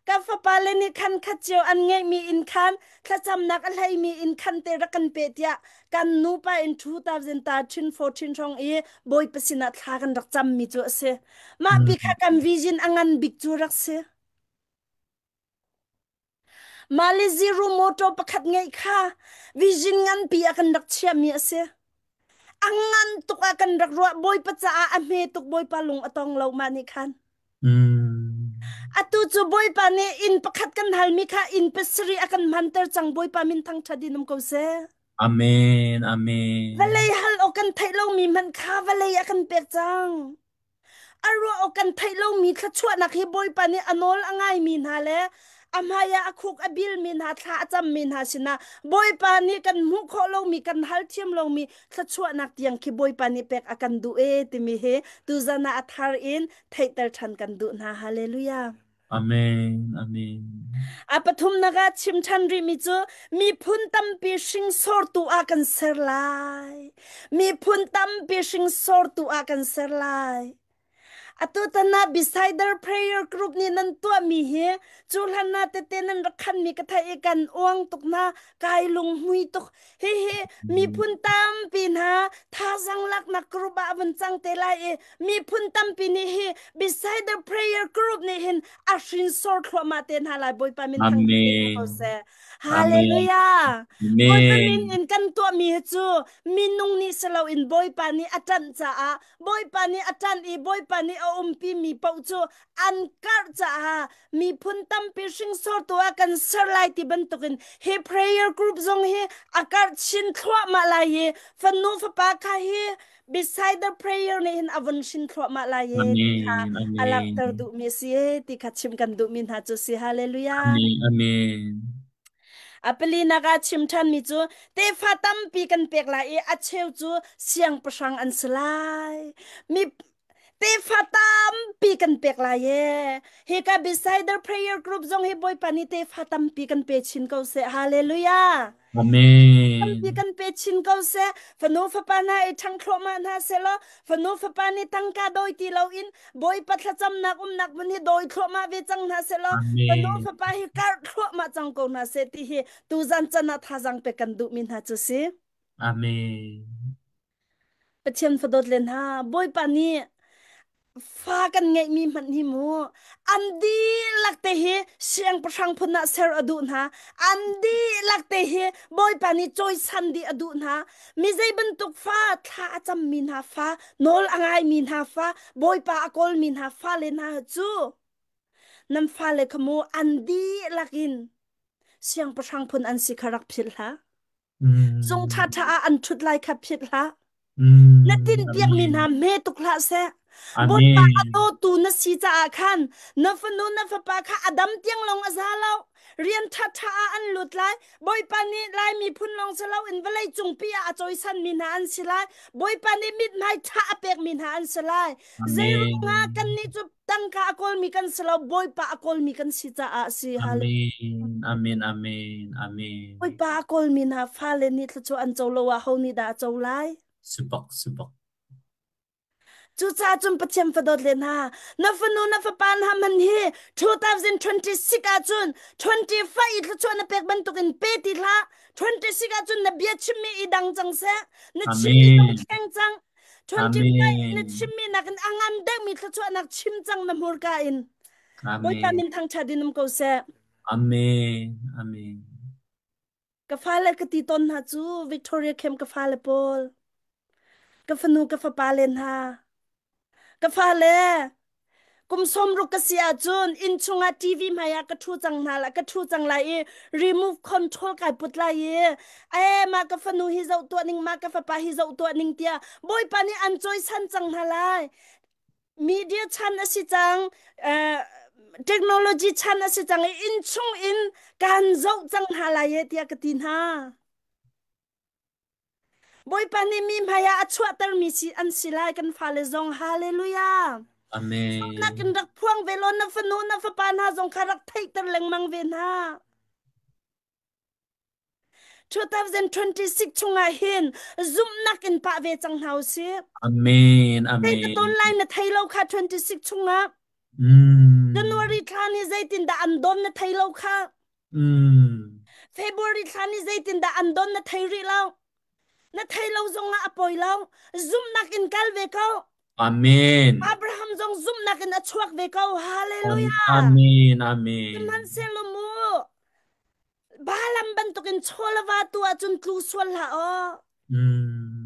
Ka fapa le nih khan khat cio an ngeihmi inn khan thlacamnak a hleimi inn khan te rak kan pe tiah kan nupa in 2013 14 hrawng i Bawipa sinah thla kan rak cammi cu a si. Mah pi kha kan vision a ngan bik cu rak si. Mah le zero motor pakhat ngeih kha vision nganpi ah kan rak chiahmi a si. A ngan tuk ah kan rak ruah Bawipa caah a hme tuk Bawipa lung a tong lo mah nih khan. Atu cu Bawipa nih inn pakhat kan halmi kha inn pasarih a kan hmanter cang Bawipa min thangṭhat in um ko seh. Amen. Amen. Vawlei hal awk kan theih lomi hmanh kha vawlei a kan pek cang. A ruah awk kan theih lomi thluachuahnak hi Bawipa nih a nawl a ngaimi hna le a hmaiah a khuk a bilmi hna thla a cammi hna sinah Bawipa nih kan hmuh khawh lomi kan hal thiam lomi thluachuahnak tiang khi Bawipa nih pek a kan duh e timi hi tuzan ah a thar in theihter ṭhan kan duh hna. Hallelujah. Amen. Amen. A pathumnak ah chim ṭhan rihmi cu miphun tampi hringsortu ah kan ser lai. Miphun tampi hringsortu ah kan ser lai. Atu tan ah Besider Prayer Group nih nan tuahmi hi cu hlan ah tete nan rak khanmi ka theih i kan uang tuk hna, kai lunghmui tuk. Hihi miphun tampi hna thazang laknak group ah a vun cang te lai i miphun tampi nih hi beside the prayer group nih hin a hrinsor thluahmah te hna lai Bawipa min thang ko Amen. seh. Amen. Hallelujah. Bawipa min Amen. in kan tuahmi hi cu minung nih si loin Bawipa nih a ṭanh caah Bawipa nih a ṭanh i Bawipa nih a umpi mi paoh cu an karh caah miphun tampi hringsortu ah kan ser lai ti bantukin hi prayer group zong hi a karh chin thluahmah lai i fanu fapa kha hi beside the prayer nih hin a vun hrin thluahmah lai e ti kha Amen. a langhter Amen. duhmi a si e ti kha chim kan duhmi hna cu si hallelujah. Amen. Amen. A palinak ah chim ṭhanmi cu tefa tampi kan pek lai i a cheu cu siangpahrang an si lai. Mi tefa tampi kan pek lai e. Hika Besider Prayer Group zong hi Bawipa nih tefa tampi kan pe chin ko seh. Hallelujah. Tampi Amen. kan pe chin ko seh. Fanu fapa hna i ṭhang thluahmah hna seh law fanu fapa nih tangka dawi ti loin Bawipa thlacamnak umnak hmun hi dawi thluahmah ve cang hna seh law fanu Amen. fapa hi karh thluahmah cang ko hna seh ti hi tuzan can ah thazang pe kan duhmi hna cu si. Amen. Pathian fadawt len hna Bawipa nih fa kan ngeihmi hmanh hi mu an dihlak te hi siangpahrang phun ah ser a duh hna an dihlak te hi Bawipa nih cawisan dih a duh hna mi zei bantuk fa thla a cammi hna fa nawl a ngaimi hna fa Bawipa a kawlmi hna fale hna cu nan fale kha mu an dihlak in siangpahrang phun an si kha rak philh hlah Zung ṭhaṭha ah an ṭhut lai kha philh hlah. Na tinhpiakmi Amen. hna hme tuk hlah seh. Bawipa a Amen. dawtu na si caah khan na fanu na fapa kha a dam tiang lawng a za lo. Rian ṭhaṭha ah an lut lai. Bawipa nih Lai miphun lawng si loin vawlei cungpi ah a cawisanmi hna an si lai. Bawipa nih mithmai ṭha a pekmi hna an si lai. Zeiruangah Amen. kannih cu tangka a kawlmi kan si lo, Bawipa a kawlmi kan si caah a si. Hallelujah. Amen. Amen. Amen. Amen. Bawipa a kawlmi hna fale nih thluachuah an co lo ah ho nih dah a co lai? Subak, subak. Cucaah cun Pathian fadawt le hna, na fanu na fapa hna man hi 2026 ahcun 25 i thluachuah na pek bantukin pe ti hlah. 26 ahcun na bia chimmi i dang cang seh. Na chimmi zong Amen. thleng cang. 25 na Amen. chimmi nakin a ngan deuhmi thluachuahnak chim cang na hmurka in. Bawipa Amen. min thangṭhat in um ko seh. Amen. Amen. Ka fale ka ti tawn hna cu Victoria Camp ka fale pawl. Ka fanu ka fapa le hna. Ka fale kum 60 ka si ahcun inn chungah TV hmai ah ka ṭhu cang hna la ka ṭhu cang lai i remove control kai put lai i e mah ka fanu hi zoh tuah ning mah ka fapa hi zoh tuah ning tiah Bawipa nih an cawisan cang hna lai. Media chan a si cang technology chan a si cang i inn chung in kan zoh cang hna lai e tiah ka ti hna. Bawipa nih mi hmai ah a chuahtermi si an si lai kan fale zong hallelujah. Amen. Nakin rak phuang ve law na fanu na fapa hna zong kha rak theihter lengmang ve hna. 2026 chungah hin zumhnak in pah ve cang hna usih. Amen. Zei ka Amen. ton lai na thei lo kha 26 chungah. January. February thla nih zeitindah an don na thei lo kha. February thla nih zeitindah an don na thei rih lo. Na thei lo zongah a poi lo. Zumhnak in kal ve ko. Amen. Abraham zong zumhnak in a chuak ve ko. Hallelujah. Amen. Amen. Sihmanhsehlaw mu Balaam bantukin chaw le va tu ahcun tlu sual hlah aw.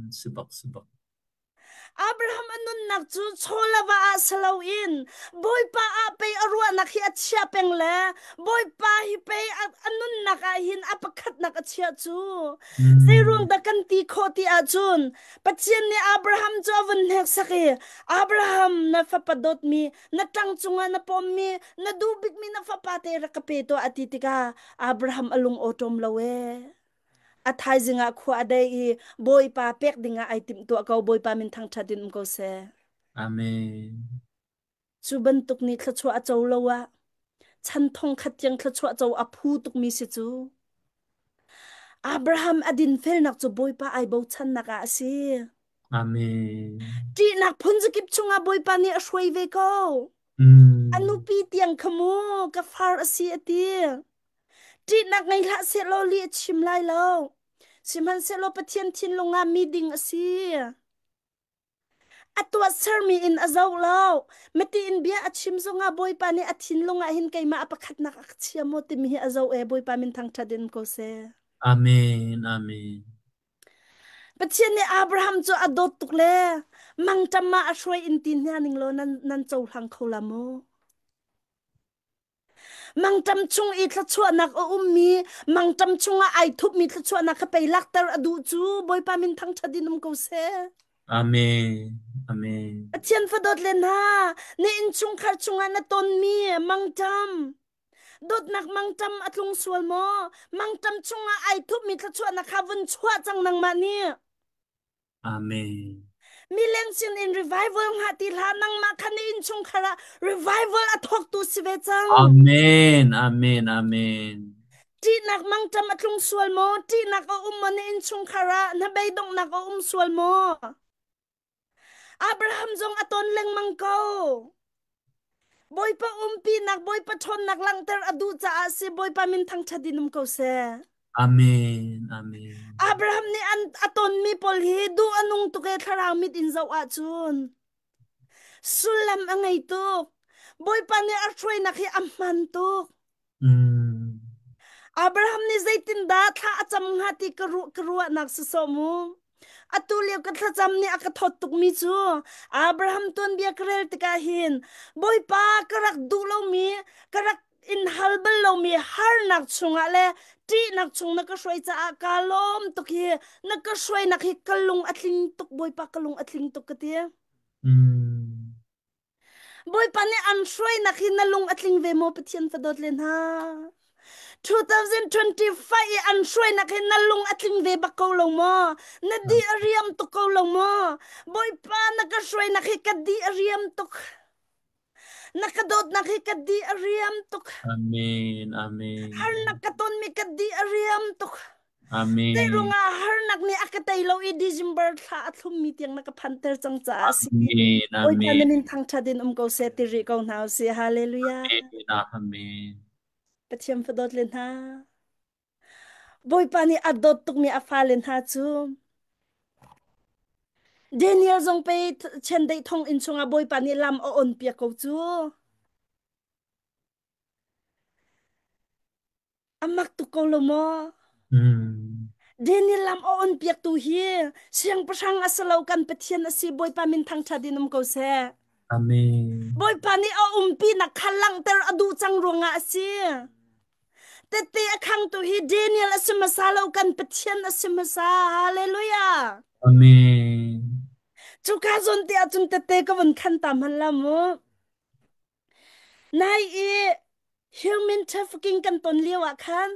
Si bak si bak. Abraham a nunnak cu chaw le va ah si loin Bawipa ah pei a ruahnak hi a chia peng le Bawipa hi pei a nunnak ah hin a pakhatnak a chiah cu. Zeiruang dah kan ti khawh ti ahcun Pathian nih Abraham cu a vun hneksak i Abraham na fapa dawtmi na ṭang cungah na pommi na duh bikmi na fapa te rak ka pe tuah a ti tikah Abraham a lung awṭawm lo ee. A thaizing ah khua a dei i Bawipa pek dingah ai timhtuah ko. Bawipa min thangṭhat in um ko seh. Amen. Cu bantuk nih thluachuah a co lo ah chan thong khat tiang thluachuah co a phu tukmi si cu. Abraham a dinfelnak cu Bawipa ai bochannak ah a si. Amen. Ṭihnak phun zakip chungah Bawipa nih a hruai ve ko. A nupi tiang kha mu ka far a si a ti. Ṭihnak ngei hlah sehlaw lih a chim lai lo. Sihmanhsehlaw Pathian thinlung ah mi ding a si. A tuahsermi in a zoh lo. Mati in bia a chim zongah Bawipa nih a thinlung ah hin keimah a pakhatnak a ka chia maw timi hi a zoh e. Bawipa min thangṭhat in ko seh. Amen. Amen. Pathian nih Abraham cu a dawt tuk le mangṭam ah a hruai in ti hna ning law nan cohlang kho la maw? Mangṭam chung i thluachuahnak a ummi, mangṭam chungah ai thupmi thluachuahnak kha pei lakter a duh cu Bawipa min thangṭhat in um ko seh. Amen. Amen. Pathian fadawt le hna, na innchungkhar chungah na tonmi mangṭam, dawtnak mangṭam a tlung sual maw? Mangṭam chungah ai thupmi thluachuahnak kha vun chuah cang nangmah nih. Amen. Mileng sin in revival ngah ti hlah nangmah kha na innchungkhar ah revival a thawktu si ve cang. Amen. Amen. Amen. Ṭihnak mangṭam a tlung sual maw? Ṭihnak a um maw na innchungkhar ah? Na beidonghnak a um sual maw? Abraham zong a ton lengmang ko. Bawipa umpinak, Bawipa ṭhawnnak langhter a duh caah si Bawipa min thangṭhat in um ko seh. Amen. Amen. Abraham nih an a tonmi pawl hi duh a nung tuk e thlarau mit in zoh ahcun sullam a ngei tuk. Bawipa nih a hruainak hi a hman tuk. Abraham nih zeitindah thla a cam hnga ti ka ruahnak si sawh mu. Atu lio ka thlacam nih a ka thawt tukmi cu Abraham tuanbia ka rel tikah hin Bawipa ka rak duh lomi ka rak in hal bal lomi harnak chungah le ṭihnak chung na ka hruai caah kaa lawm tuk hi na ka hruainak hi ka lung a tling tuk Bawipa ka lung a tling tuk ka ti. Bawipa nih an hruainak hi na lung a tling ve maw Pathian fadawt le hna? 2025 i an hruainak hi na lung a tling ve bak ko lo maw? Na di a riam tuk ko lo maw? Bawipa na ka hruainak hi ka di a riam tuk. Na ka dawtnak hi ka di a riam tuk. Amen. Amen. Harnak ka tonmi ka di a riam tuk. Amen. Zeirungah harnak nih a ka tei lo i December thla a thlummi tiang na ka phanter cang caah a si. Amen. Bawipa Amen. na min thangṭhat in um ko seh ti rih ko hna usih. Hallelujah. Amen. Amen. Pathian fadawt le hna. Bawipa nih a dawt tukmi a fale hna cu Daniel zong pe chiandeih thong inn chungah Bawipa nih lam a on piak ko cu. A mak tuk ko lo maw? Daniel lam a on piaktu hi siangpahrang a si lo kan Pathian a si Bawipa min thangṭhat in um ko seh. Amen. Bawipa nih a umpinak kha langhter a duh cang ruangah a si. Tette a khangtu hi Daniel a si hmasa lo kan Pathian a si hmasa. Hallelujah. Amen. Cuka zawn te ahcun tette ka vun khan ta hman la mu. Nai i human trafficking kan ton lio ah khan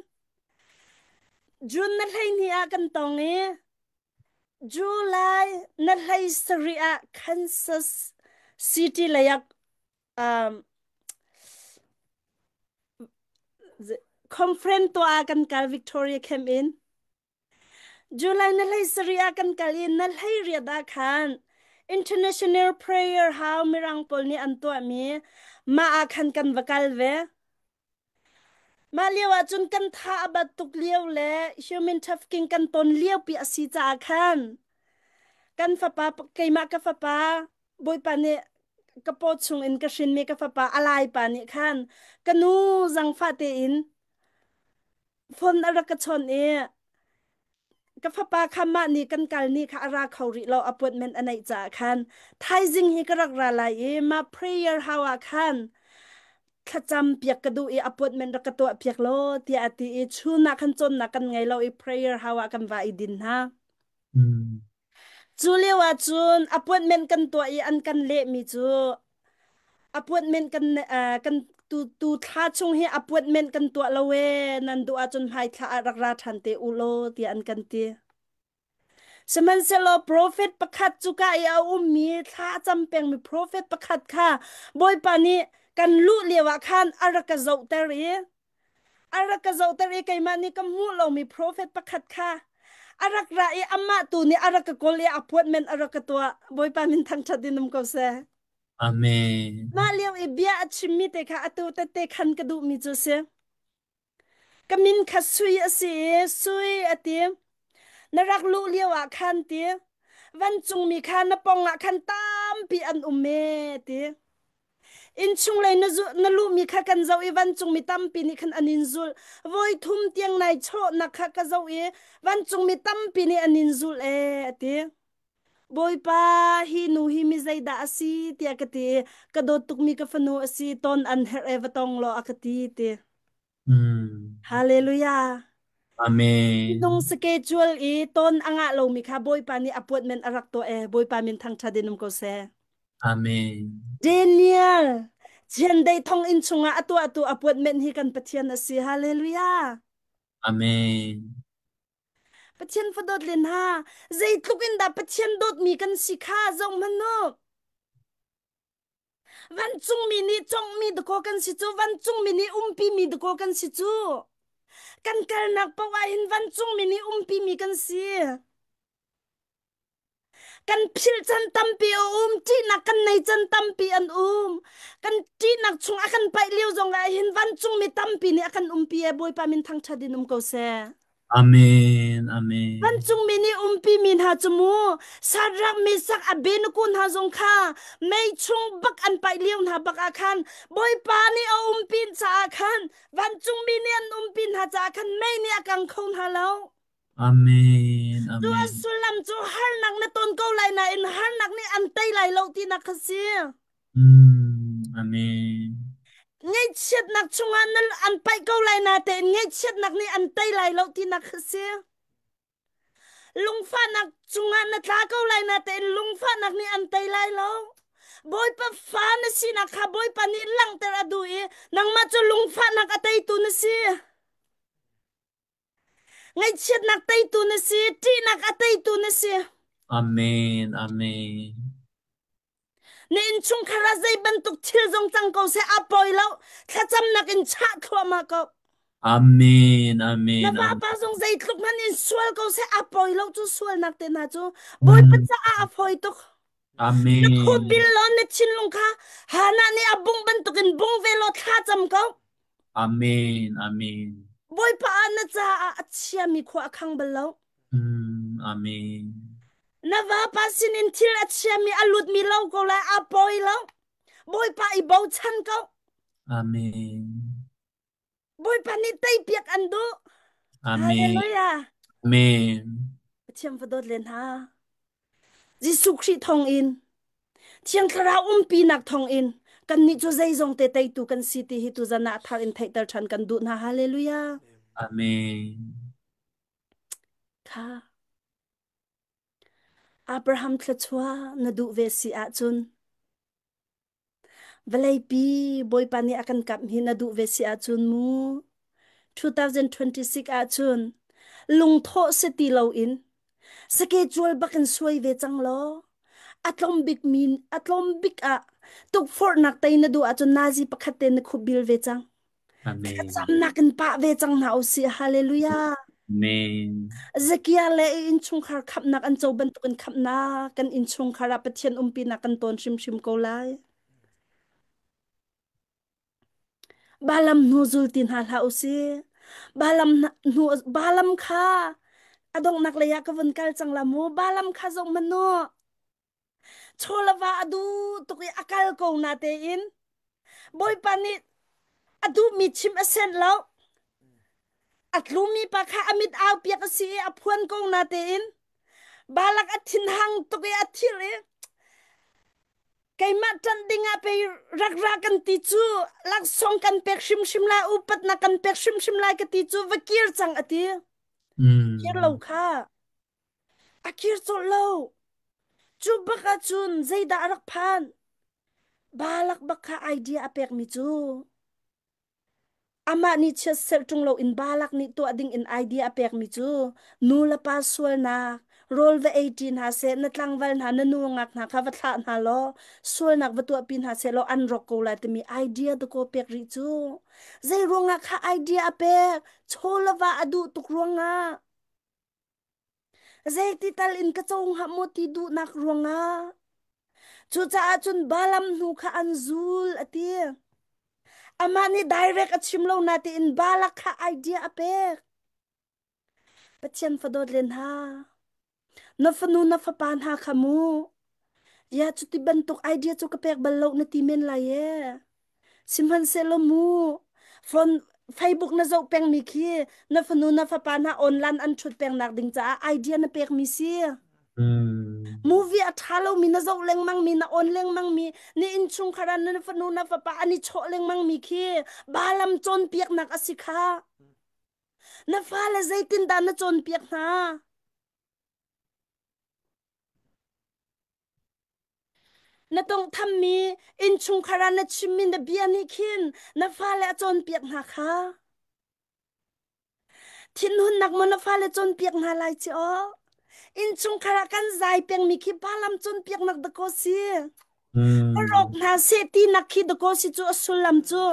June na 12 ah kan tong i July na 17 ah Kansas City lei ah conference tuah ah kan kal Victoria Camp in. July na 17 ah kan kal i na 18 ah khan. International Prayer Hau Mirang pawl nih an tuahmi mah ah khan kan va kal ve. Mah lio ah cun kan tha a bat tuk lio le human trafficking kan ton lio pi a si caah khan kan fapa keimah ka fapa Bawipa nih ka paw chung in ka hrinmi ka fapa alai pa nih khan ka nu zangfah tein phone a rak ka chawnh i ka fapa kha mah ni kan kal ni kha a ra kho rih lo appointment a neih caah khan thaizing hi ka rak ra lai i mah prayer hau ah khan thlacam piak ka duh i appointment rak ka tuah piak law tiah a ti i chun ah khan cawnnak kan ngei lo i prayer hau ah kan va i din hna. Cu lio ah cun appointment kan tuah i an kan lehmi cu appointment kan kan tu tu thla chung hi appointment kan tuah lo e nan duh ahcun hmai thla ah rak ra ṭhan te u law tiah an kan ti. Sihmanhsehlaw profet pakhat cuka i a ummi thla a cam pengmi profet pakhat kha Bawipa nih kan luh lio ah khan a rak ka zohter i a rak ka zohter i keimah nih ka hmuh lomi profet pakhat kha a rak ra i amah tu nih a rak ka kawl i appointment a rak ka tuah. Bawipa min thangṭhat in um ko seh. Amen. Mah lio i bia a chimmi te kha atu tette khan ka duhmi cu si. Ka min kha Sui a si i Sui a ti. Na rak luh lio ah khan ti. Vancungmi kha na pong ah khan tampi an um e ti. Innchung lei na, na luhmi kha kan zoh i vancungmi tampi nih khan an in zulh. Voi thum tiang nai chawhnak kha ka zoh i vancungmi tampi nih an in zulh e a ti. Bawipa, hi nu hi mi zeidah a si tiah ka ti i ka dawt tukmi ka fanu a si ton an herh e va tong law a ka ti ti. Hallelujah. Amen. Nung schedule i ton a ngah lomi kha Bawipa nih appointment a rak tuah e. Bawipa min thangṭhat in um ko seh. Amen. Daniel, chiandeih thonginn chungah a tuahtu appointment hi kan Pathian a si. Hallelujah. Amen. Pathian fadawt len ha, zeitluk in dah Pathian dawtmi kan si kha zoh hmanh u. Vancungmi nih conghmi dakaw kan si cu, vancungmi nih umpimi dakaw kan si cu. Kan kalnak paoh ah hin vancungmi nih umpimi kan si. Kan philh can tampi a um, ṭihnak kan nei can tampi an um. Kan ṭihnak chung a kan paih lio zong ah hin vancungmi tampi nih a kan umpi e Bawipa min thangṭhat in um ko seh. Amen. Amen. Vancungmi nih umpimi hna cu mu Shadrach, Meshach, Abednego hna zong kha mei chung bak an paih lio hna bak ah khan Bawipa nih a umpi caah khan vancungmi nih an umpi hna caah khan mei nih a kang kho hna lo. Amen. Cu a Amen. sullam cu harnak na ton ko lai nain harnak nih an tei lai lo tinak kha si. Amen. Ngaihchiatnak chungah na an paih ko lai natein ngaihchiatnak nih an tei lai lo tinak kha si. Lungfahnak cungah na tla ko lai natein lungfahnak nih an tei lai lo. Bawipa fa na sinak kha Bawipa nih langhter a duh i nangmah cu lungfahnak a teitu na si. Ngaihchiatnak teitu na si, ṭihnak a teitu na si. Amen. Amen. Na innchungkhar ah zei bantuk thil zong cang ko seh a pawi lo. Thlacamnak in chah thluahmah ko. Amen. Na Amen. Amen. vapa zong zeitluk hmanh in sual ko seh a pawi lo cu sualnak te hna cu Bawipa Mm. caah a fawi tuk. Na Amen. khubil law na thinlung kha Hannah nih a bungh bantukin bung ve law thla cam ko. Amen. Amen. Bawipa ah na caah a chiami khua a khang bal lo. Amen. Na vapa sinin thil a chiami a lutmi lo ko lai a pawi lo. Bawipa i bochan ko. Amen. Bawipa nih teipiak an duh. Amen. Hallelujah. Amen. Pathian va dawt len hna. Jesuh Khrih thawngin Thiang Thlarau umpinak thawngin kannih cu zeizong te teitu kan si ti hi tuzan ah thar in theihter ṭhan kan duh hna. Hallelujah. Amen. Kha Abraham thluachuah na duh ve si ahcun Vawleipi Bawipa nih a kan kamh hi na duh ve si ahcun mu 2026 ahcun lungthawh si ti loin sake cual bak in suai ve cang law a tlawm bik min a tlawm bik ah tukforhnak tei na duh ahcun nazi pakhat te na khup bil ve cang. Amen. Thlacamnak in pah ve cang hna usih. Hallelujah. Amen. Zakia le i innchungkhar khamhnak an co bantukin khamhnak kan innchungkhar ah Pathian umpinak kan tawn hrimhrim ko lai. Balaam hnu zul ti hna hlah u sih. Balaam hnu Balaam kha a donghnak lei ah ka vun kal cang la mu. Balaam kha zoh hmanh u. Chawlava a duh tuk i a kal ko na tein Bawipa nih a duhmi chim a senh lo. A tlumi pa kha a mit au piak a si i a phuan ko na tein Balak a thinhang tuk i a thir i keimah ṭanh ding ah pei rak ra kan ti cu laksawng kan pek hrimhrim lai upatnak kan pek hrimhrim lai ka ti cu va kir cang a ti. Kir lo Mm. kha a kir colh lo. Cu bak ahcun zeidah a rak phan? Balak bak kha idea a pekmi cu amah nih chiatserh ṭung loin Balak nih tuah dingin idea a pekmi cu nu le pa sualnak rawl va ei ṭi hna seh, na tlangval hna, na nu ngak hna kha va thlah hna law sualnak va tuahpi hna seh law an rawk ko lai timi idea dakaw pek rih cu. Zei ruangah kha idea a pek? Chaw le va a duh tuk ruangah. Zeiti tal in ka co hnga maw ti duhnak ruangah. Cucaah cun Balaam hnu kha an zul a ti. Amah nih direct a chim lo natein Balak kha idea a pek. Pathian fadawt len hna. Na fanu na fapa hna kha mu. Ya cuti bantuk idea cu ka pek bal lo na ti men lai e. Sihmanhsehlaw mu, phone Facebook na zoh pengmi khi na fanu na fapa hna online an ṭhut pengnak ding caah idea na pekmi si. Mm. Movie a ṭha lomi na zoh lengmangmi, na on lengmangmi, na innchungkhar ah na fanu na fapa an i chawh lengmangmi khi Balaam cawnpiaknak a si kha. Na fale zeitindah na cawnpiak hna? Na tawnghthammi innchungkhar ah na chimmi na bia nih khin na fale a cawnpiak hna kha. Thinhunnak maw na fale cawnpiak hna lai ci aw? Innchungkhar ah kan zai pengmi khi Balaam cawnpiaknak dakaw si. Rawk Mm. hna seh tinak khi dakaw si cu a sullam cu.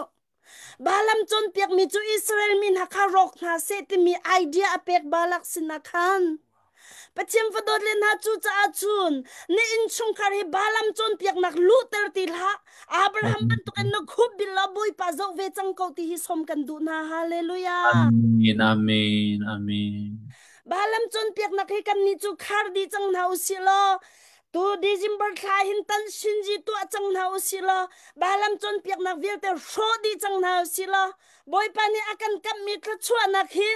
Balaam cawnpiakmi cu Israel mi hna kha rawk hna seh timi idea a pek Balak sinah khan. Pathian fadawt le hna cu caah cun na innchungkhar hi Balaam cawnpiaknak luhter ti hlah. Abraham bantukin na khup bil law Bawipa zoh ve cang ko ti hi som kan duh hna. Hallelujah. Amen. Amen. Amen. Balaam cawnpiaknak hi kannih cu khar dih cang hna u sih law tu December thla hin tan shinji tuah cang hna u sih law Balaam cawnpiaknak vialte hrawh dih cang hna u sih law Bawipa nih a kan kamhmi thluachuahnak hi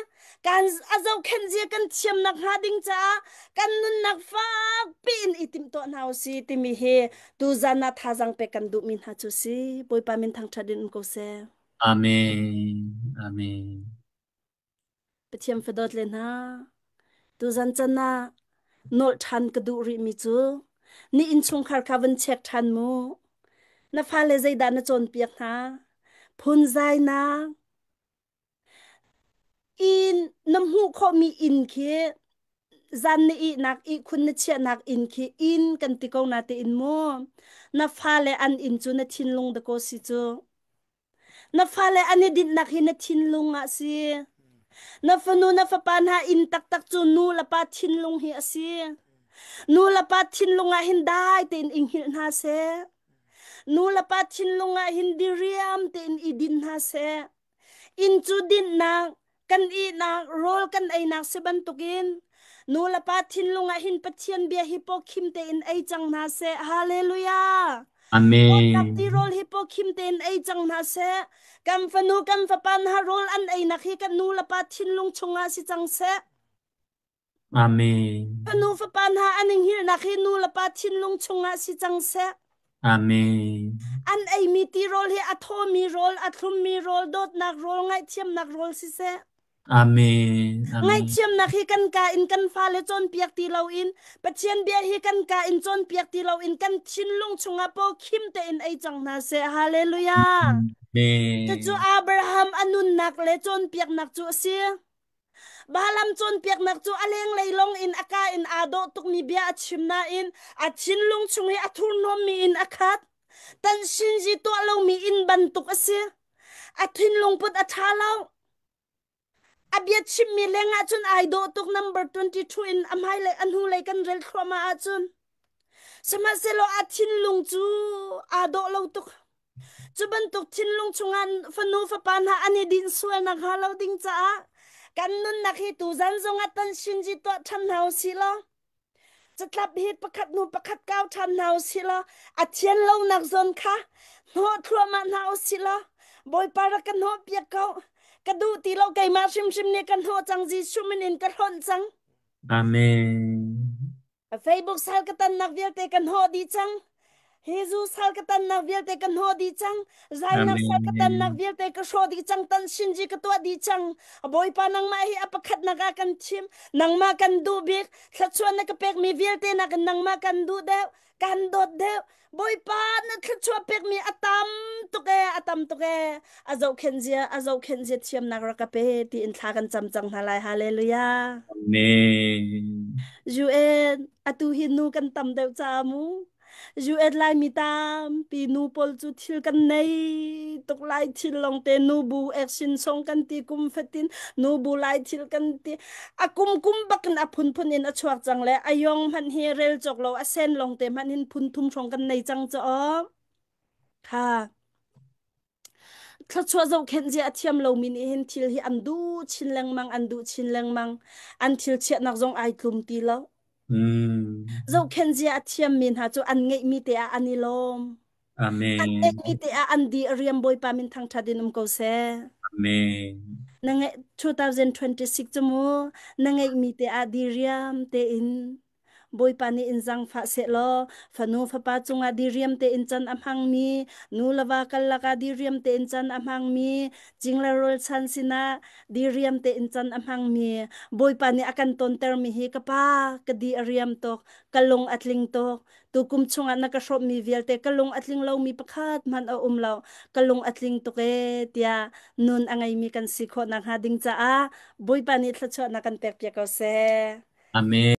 kan a zohkhenh zia kan thiamnak hnga ding caah kan nunnak fakpi in i timhtuah hna u si timi hi tuzan ah thazaang pek kan duhmi hna cu si Bawipa min thangṭhat in um ko seh. Amen. Amen. Pathian fadawt le hna tuzan can ah nawlh ṭhan ka duh rihmi cu ni innchungkhar kha vun check ṭhan mu. Na fale zeidah na cawnpiak hna? Phunzainak Inn na hmuh khawhmi inn khi zan na ihnak ihkhun na chiahnak inn khi inn kan ti ko na tein mu. Na fale an inn cu na thinlung dakaw si cu. Na fale an i dinhnak hi na thinlung ah si. Na fanu na fapa hna inn taktak cu nu le pa thinlung hi a si. Nu le pa thinlung ah hin dai tein i hngilh hna seh. Nu le pa thinlung ah hin diriam tein i din hna seh. Inn cu dinhnak, kan ihnak, rawl kan einak si bantukin nu le pa thinlung ah hin Pathian bia hi pawkhim tein ei cang hna seh. Hallelujah! Dawtnak Amen. tirawl hi pawkhim tein ei cang hna seh. Kan fanu kan fapa hna rawl an einak hi kan nu le pa thinlung chungah si cang seh. Amen. Fanu fapa hna an i hngilhnak hi nu le pa thinlung chungah si cang seh. Amen. An eimi tirawl hi a thawmi rawl, a thlummi rawl, dawtnak rawl, ngaihthiamnak rawl siseh. Amen. Amen. Ngaihthiamnak hi kan ka in kan fale cawnpiak ti loin Pathian bia hi kan ka in cawnpiak ti loin kan thinlung chungah paw khim tein ei cang hna seh. Hallelujah. Cucu Amen. Abraham a nunnak le cawnpiaknak cu a si. Balaam cawnpiaknak cu a lenglei lawng in a ka in aa dawh tukmi bia a chim nain a thinlung chung hi a thurhnawmmi in a khat. Tanhsinzi tuah lomi inn bantuk a si. A thinlung put a ṭha lo. A A bia chimmi lengah cun ai dawh tuk number 22 in a hmailei a hnulei kan rel thluahmah ahcun sihmanhsehlaw a thinlung cu aa dawh lo tuk. Cu bantuk thinlung chungah fanu fapa hna an i dinh sual nakhnga lo ding caah kan nunnak hi tuzan zongah tan shinji tuah ṭhan hna u sih law catlap hi pakhat hnu pakhat kau ṭhan hna u sih law a thian lonak zawn kha hnawh thluahmah hna u sih law Bawipa rak ka hnawh piak ko ka duh ti lo keimah hrimhrim nih ka hnawh cang Jesuh min in ka hlonh cang. Amen. Facebook sal ka tannak vialte ka hnawh dih cang. Hi zu sal ka tannak vialte ka hnawh dih cang. Zainak sal ka tannak Amen. vialte ka hrawh dih cang. Tan shinji ka tuah dih cang. Bawipa nangmah hi a pakhatnak ah kan thim. Nangmah kan duh bik. Thluachuah na ka pekmi vialte nakin nangmah kan duh deuh. Kan dawt deuh. Bawipa na thluachuah pekmi a tam tuk ee, a tam tuk ee. A zohkhenh zia, a zohkhenh zia thiamnak rak ka pe tiin thla kan cam cang hna lai. Hallelujah. Amen. UN atu hi nu kan tam deuh ca mu. UN Laimi tampi nu pawl cu thil kan nei tuk lai thil lawng te nu bu action song kan ti kum fatin nu bu lai thil kan ti a kum kum bakin a phunphun in a chuak cang le a yong hmanh hi rel cawk lo a sen lawng te hmanh hin phun thum hrawng kan nei cang cha kha Thluachuah zohkhenh zia a thiam lomi nih hin thil hi an duh chin lengmang, an duh chin lengmang. An thil chiahnak zong ai tlum ti lo. Zohkhenh zia a thiammi hna cu an ngeihmi te ah an i lawm. An Amen. ngeihmi te ah an di a riam Bawipa min thangṭhat in um ko seh. Amen. Na ngeih 2026 cu mu na ngeihmi te ah diriam tein Bawipa nih in zaangfah sehlaw fanu fapa cungah diriam tein can a hmangmi, nu le va karlak ah diriam tein can a hmangmi, cingla rualchan sinah diriam tein can a hmangmi, Bawipa nih a kan tontermi hi ka pa ka di a riam tuk, ka lung a tling tuk. Tukum chungah na ka hrawmmi vialte ka lung a tling lomi pakhat hmanh a um lo. Ka lung a tling tuk ee tiah nun a ngeimi kan si khawh nakhnga ding caah Bawipa nih thluachuahnak kan pekpiak ko seh. Amen.